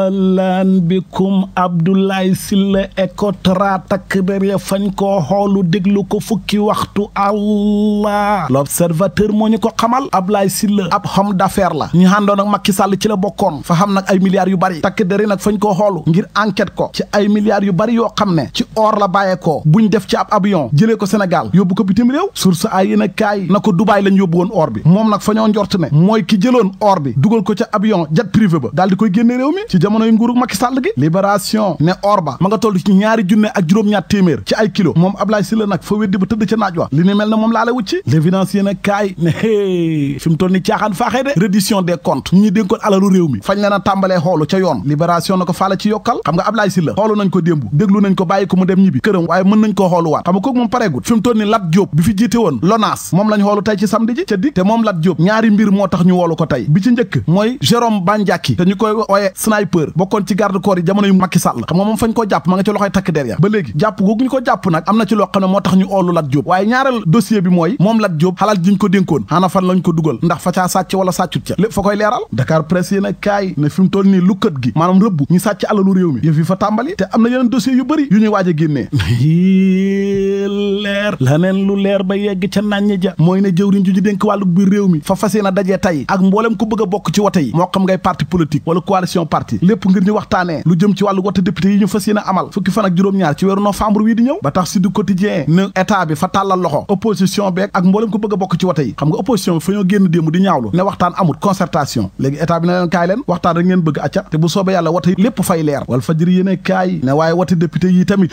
lan bikum Abdoulaye Sylla Ecotra takk der ya fañ koo xoolu déglu ko fukki waxtu Allah. L'Observateur moo ñu ko xamal Abdoulaye Sylla ab homme d'affaires la ñu àndoon ak Macky Sall ci la bokkoon fa xam nag ay milliards yu bari takk der yi nag fañ koo xoolu ngir enquête ko ci ay milliards yu bari yoo xam ne ci or la bàyyeekoo buñ def ci ab avion jëlee ko Sénégal yóbbu ko bitim réew. Source ay yéen a kaay na ko Dubaay lañ yóbbu woon or bi moom nag fa ñoo njort ne mooy ki jëloon or bi dugal ko ca avion jet privé ba daal di koy génne réew mi ci jamono yu nguuru Macky Sall gi. Libération ne or ba ma nga toll ci 2 junne ak juróom-ñaar téeméer ci ay kilo moom Abdoulaye Sylla nag fa weddi ba tëdd ca naaj wa li ni mel ne moom laa la wucci. L'évidence yéen a kaay ne hé fi mu toll ni caaxaan faaxee de reddition des comptes ñu dénkoon alalu réew mi fañ leen a tàmbalee xoolu ca yoon. Libération na ko faala ci yokkal xam nga Abdoulaye Sylla xoolu nañ ko démb déglu nañ ko bàyyi ko mu dem ñibbi këram waaye mën nañ koo xooluwaat xam nga kooku moom pareegut fi mu toll ni Lat Diop bi fi jiite woon LONASE moom lañ xoolu tey ci samedi ji ca dik te moom Lat Diop ñaari mbir moo tax ñu woolu ko tey bi ci njëkk mooy Jérôme Bandiaki te ñu koy wooye sniper bokkoon ci garde corps yi jamono yu Macky Sall xam nga moom fañ koo jàpp ma nga ci loxoy takk der ya ba léegi jàpp googu ñu ko jàpp nag am na ci loo xam ne moo tax ñu oolu Lat Diop waaye ñaareel dossier bi mooy moom Lat Diop xalal jiñ ko dénkoon xana fan lañ ko dugal ndax fa caa sàcc wala sàccut ca lépp fa koy leeral. Dakar Presse yéen a kaay ne fi mu toll nii lukkat gi maanaam rëbb ñu sàcc alalu réew mi yëf yi fa tàmbali te am na yeneen dossier yu bëri yu ñuy waaj a génnee leer laneen lu leer ba yegg ca naññ ja mooy ne jëwriñ ju dénk wàllu biir réew mi fa fas yéene dajee tey ak mboolem ku bëgg a bokk ci wote yi moo xam ngay parti politique wala coalition parti lépp ngir ñu waxtaanee lu jëm ci wàllu wote député yi ñu fas yéene amal fukki fan ak juróom-ñaar ci weeru novembre wii di ñëw ba tax si du quotidien ne état bi fa tàllal loxo opposition beeg ak mboolem ku bëgg a bokk ci wote yi xam nga opposition bi fa ñoo génn démb di ñaawlu ne waxtaan amut concertation léegi état bi ne leen kaay leen waxtaan rek ngeen bëgg acca te bu soobee yàlla wote lépp fay leer wal fajiri yéene kaay ne waaye wote député yi tamit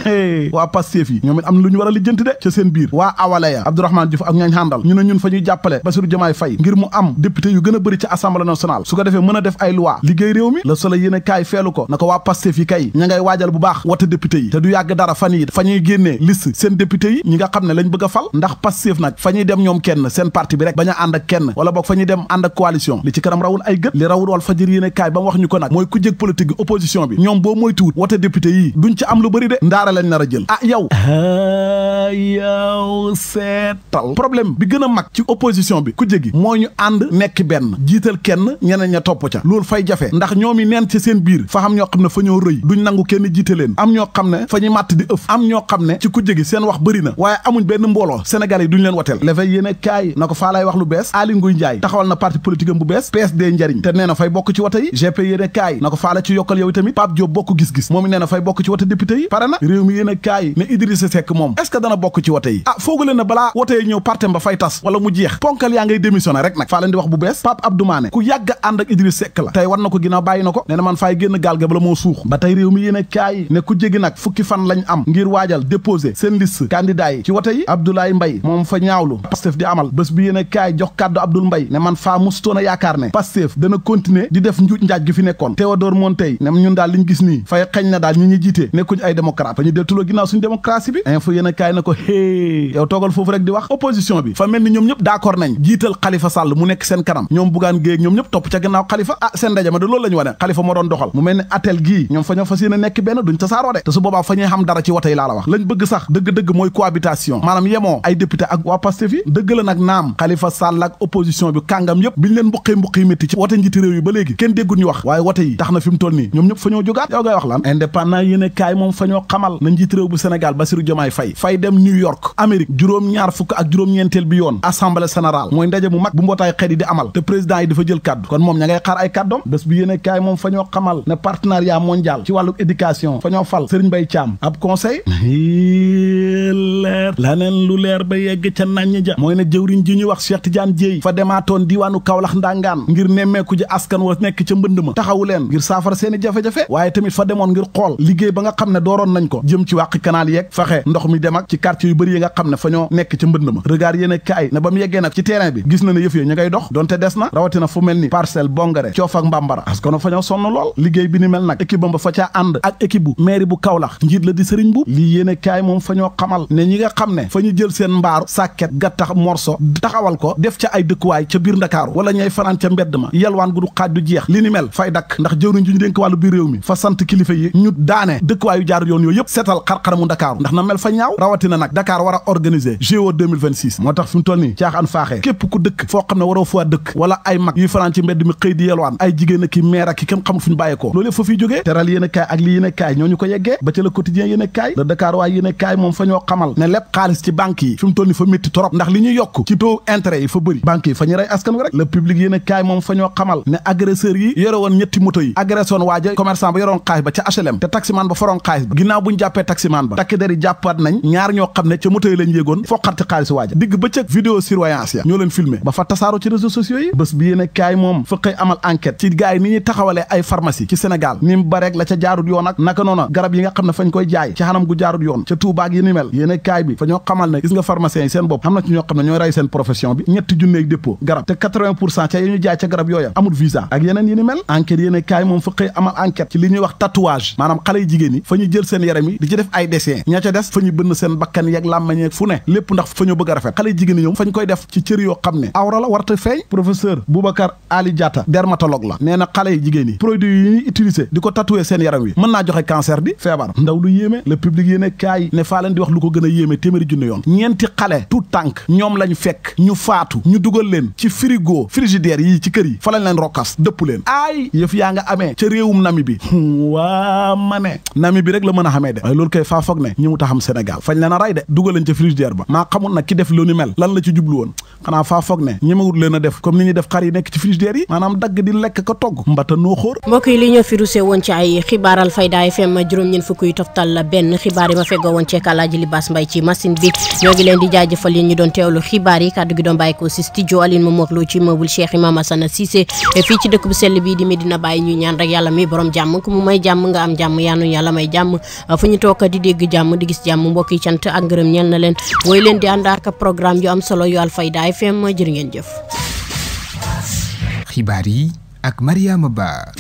waa Pastef yi ñoom it am na lu ñu war a lijjanti de ca seen biir waa awale ya Abdourahmane Diouf ak ñaañ xàndal ñu ne ñun fa ñuy jàppale Bassirou Diomaye Faye ngir mu am député yu gën a bëri ci assemblée nationale su ko defee mën a def ay loi liggéey réew mi Le Soleil yéene kaay feelu ko na ko waa Pastef yi kay ña ngay waajal bu baax wote député yi te du yàgg dara fan yi fa ñuy génnee liste seen député yi ñi nga xam ne lañ bëgg a fal ndax Pastef nag fa ñuy dem ñoom kenn seen parti bi rek bañ a ànd ak kenn wala boog fa ñuy dem ànd ak coalition li ci kanam rawul ay gët li rawul wal fajir yéene kaay ba mu wax ñu ko nag mooy ku jëg politique bi opposition bi ñoom boo moytuwut wote député yi duñ ci am lu bëri de ndaara lañ nar a jël ah yow seetal problème bi gën a mag ci opposition bi ku jëgi moo ñu ànd nekk benn jiital kenn ñeneen ña topp ca loolu fay jafe ndax ndax ñoom yi neen ci seen biir fa xam ñoo xam ne fa ñoo rëy duñ nangu kenn jiite leen am ñoo xam ne fa ñuy màtt di ëf am ñoo xam ne ci kujje gi seen wax bëri na waaye amuñ benn mbooloo Sénégal yi duñ leen wateel lefay yéen kaay na ko faa lay wax lu bees Aly Ngouille Ndiaye taxawal na parti politique am bu bees PSD njariñ te nee na fay bokk ci wote yi GP yéen kaay na ko faa la ci yokkal yow tamit Pape Diop bokk gis-gis moom nee na fay bokk ci wote député yi pare na réew mi yéen kaay ne Idrissa Seck moom est-ce que dana bokk ci wote yi foogu leen na balaa wote yi ñëw partem ba fay tas wala mu jeex ponkal yaa ngay démissionné rek nag faa leen di wax bu bees Pape Abdou Mané ku yàgg ànd ak Idrissa Seck la tey war na ko ginnaaw bàyyi na ko nee na man faay génn gaal ga bala moo suux ba tey réew mi yéen kaay ne ku jégi nag fukki fan lañ am ngir waajal déposé seen liste candidat yi ci wote yi Abdoulaye Mbaye moom fa ñaawlu Pastef di amal bés bi yéen kaay jox kàddu Abdoul Mbaye ne man faa mustoon a yaakaar ne Pastef dana continuer di def njuuj njaaj gi fi nekkoon Théodore Montey ne ñun daal liñ gis nii fay xañ na daal ñi ñuy jiite nekkuñ ay démocrate fa ñu del tuloo ginnaaw suñu démocratie bi info yéen kaay na ko hé yow toogal foofu rek di wax opposition bi fa mel ni ñoom ñëpp d'accord nañ jiital Khalifa Sall mu nekk seen kanam ñoom Bougane Gueye ñoom ñëpp topp ca ginnaaw Khalifa seen ndaje ma de loolu la ñu wane Khalifa moo doon doxal mu mel ni atel gii ñoom fa ñoo fas yéene nekk benn duñ tasaaroo de te su boobaa fa ñuy xam dara ci wote yi laa la wax lañ bëgg sax dëgg-dëgg mooy cohabitation maanaam yemoo ay député ak waa Pastef yi dëgg la nag naam Khalifa Sall ak opposition bi kàngam yëpp biñ leen mbuqi métti ci wote njiiti réew yi ba léegi kenn déggul ñu wax waaye wote yi tax na fi mu toll nii ñoom ñëpp fa ñoo jógaat yow ngay wax lan indépendant yéene kaay moom fa ñoo xamal na njiiti réew bu Sénégal Bassirou Diomaye Faye fay dem New York Amérique juróom-ñaar fukk ak juróom-ñeenteel bi yoon assemblée générale mooy ndaje mu mag bu mbootaay xeet yi di amal te président yi dafa jël kàddu kon moom ña ngay xaar ay kàddoom bés bi yéene kaay moom fa ñoo xamal ne partenariat mondial ci wàllu éducation fa ñoo fal Serigne Mbaye Thiam ab conseil leer laneen lu leer ba yegg ca naññ ja mooy ne jëwriñ ji ñuy wax Cheikh Tidiane Dièye fa demaatoon diiwaanu Kaolack ndangaan ngir nemmeeku ji askan wa nekk ca mbënd ma taxawu leen ngir saafara seeni jafe-jafe waaye tamit fa demoon ngir xool liggéey ba nga xam ne dooroon nañ ko jëm ci wàqi canal yeeg fexe ndox mi dem ak ci quartier yu bëri yi nga xam ne fa ñoo nekk ca mbënd ma regard yéen kaay ne ba mu yeggee nag ci terrain bi gis na ne yëf yi ñu ngay dox donte des na rawatina fu mel ni Parcelles Bongare Coof ak Mbambara askan fa ñoo sonn lool liggéey bi ni mel nag équipe ba fa caa ànd ak équipe bu mairie bu Kaolack njiit la di Serigne bu lii yéen kaay moom fa ñoo xamal ne ñi nga xam ne fa ñu jël seen mbaaru sàkket gattax morso taxawal ko def ca ay dëkkuwaay ca biir Ndakaaru wala ñay fanaan ca mbedd ma yalwaan gu du xaaj du jeex li ni mel fay dakk ndax jëwriñ ju ñu dénk wàllu biir réew mi fa sant kilifa yi ñu daane dëkkuwaayu jaar yoon yooyu yëpp seetal xar-xaramu Ndakaaru ndax na mel fa ñaaw rawatina nag Dakar war a organiser JO 2026 moo tax fi mu toll nii caaxaan faaxee képp ku dëkk foo xam ne waroo faa dëkk wala ay mag yuy fanaan ci mbedd mi xëy di yelwaan ay jigéen a ki meer ak ki kenn xamul fu ñu bàyyee ko loolu yëpp fa fiy jógee teral yéen a kaay ak li yéen a kaay ñoo ñu ko yeggee ba ca le quotidien yéen a kaay le Dakar waaye yéen a kaay moom fa ñoo xamal ne lépp xaalis ci banque yi fi mu toll nii fa métti trop ndax li ñuy yokk ci taux intérêt yi fa bëri banque yi fa ñu rey askan wi rek le public yéen a kaay moom fa ñoo xamal ne agresseurs yi yore woon ñetti moto yi agression waaja commerçant ba yoroon xaalis ba ca HLM te taximan ba foroon xaalis ba ginnaaw bu ñu jàppee taximan ba takk der yi jàppaat nañ ñaar ñoo xam ne ca moto yi lañ yéegoon foqarti xaalis waaja digg bëccëg vidéo surveillance ya ñoo leen filmé ba fa tasaaro ci réseaux sociaux yi bés bi yéen a kaay moom fa xëy amal enquête ci gars yi ni ñuy taxawalee ay pharmacie ci Sénégal ni mu bareeg la ca jaarut yoon ak naka noona garab yi nga xam ne fañ koy jaay ci xanam gu jaarut yoon ca Touba ak yi ni mel yéen a kaay bi fa ñoo xamal ne gis nga pharmaciens yi seen bopp xam na ci ñoo xam ne ñooy rey seen profession bi ñetti junneeg dépôt garab te 80% ca yi ñu jaay ca garab yooya amul visa ak yeneen yi ni mel enquête yéen a kaay moom fa xëy amal enquête ci li ñuy wax tatouage maanaam xale yi jigéen yi fa ñu jël seen yaram yi di ci def ay dessin ña ca des fa ñu bënn seen bakkan yeeg làmmañ yeeg fu ne lépp ndax fa ñu bëgg a rafet xale yi jigéen yi ñoom fañ koy def ci cër yoo xam ne awra la warta feeñ professeur Boubacar Ali Diatta dermatologue la nee na xale yi jigéen yi produit yi ñuy utiliser di ko tatouer seen yaram wi mën naa joxe cancer di feebar ndaw lu yéeme le public yéene kaay ne faa leen di wax lu ko gën a yéeme téeméeri junne yoon ñeenti xale tout tànk ñoom lañ fekk ñu faatu ñu dugal leen ci frigo frigidaire yi ci kër yi fa lañ leen rokkas dëpp leen aay yëf yaa nga amee ca réewum Namibie waa ma ne Namibie rek la mën a xamee de waaye loolu koy faa foog ne ñi mu taxam Sénégal fañ leen a rey de dugal leen ca frigidaire ba maa xamul nag ki def lu ni mel lan la ci jublu woon xanaa faa foog ne ñemewut leen a def comme ni ñuy def xar yi nekk ci frigidaire yi maanaam dagg di lekk ko togg mbata noo xóor mbokk yi li ñoo fi rusé woon ci ay xibaar Alfayda FM juróom-ñeent fukk yu toftal la benn xibaar yi ma feggoo woon ci Alaaji Libaas Mbay ci machine bi ñoo ngi leen di jaajëfal yéen ñu doon teewlu xibaar yi kàddu gi doon bàyyi ko si studio Aline Momar Lo ci meuble Cheikh Imam Assane Cissé fii ci dëkk bu sell bii di Medina Baye ñu ñaan rek yàlla mi borom jàmm ku mu may jàmm nga am jàmm yaanu yàlla may jàmm fu ñu toog di dégg jàmm di gis jàmm mbokk yi cant ak ngërëm ñeel na leen woy leen di ànd ak programme yu am solo yu Alfayda FM jërë ngeen jëf. xibaar yi ak Mariama Ba.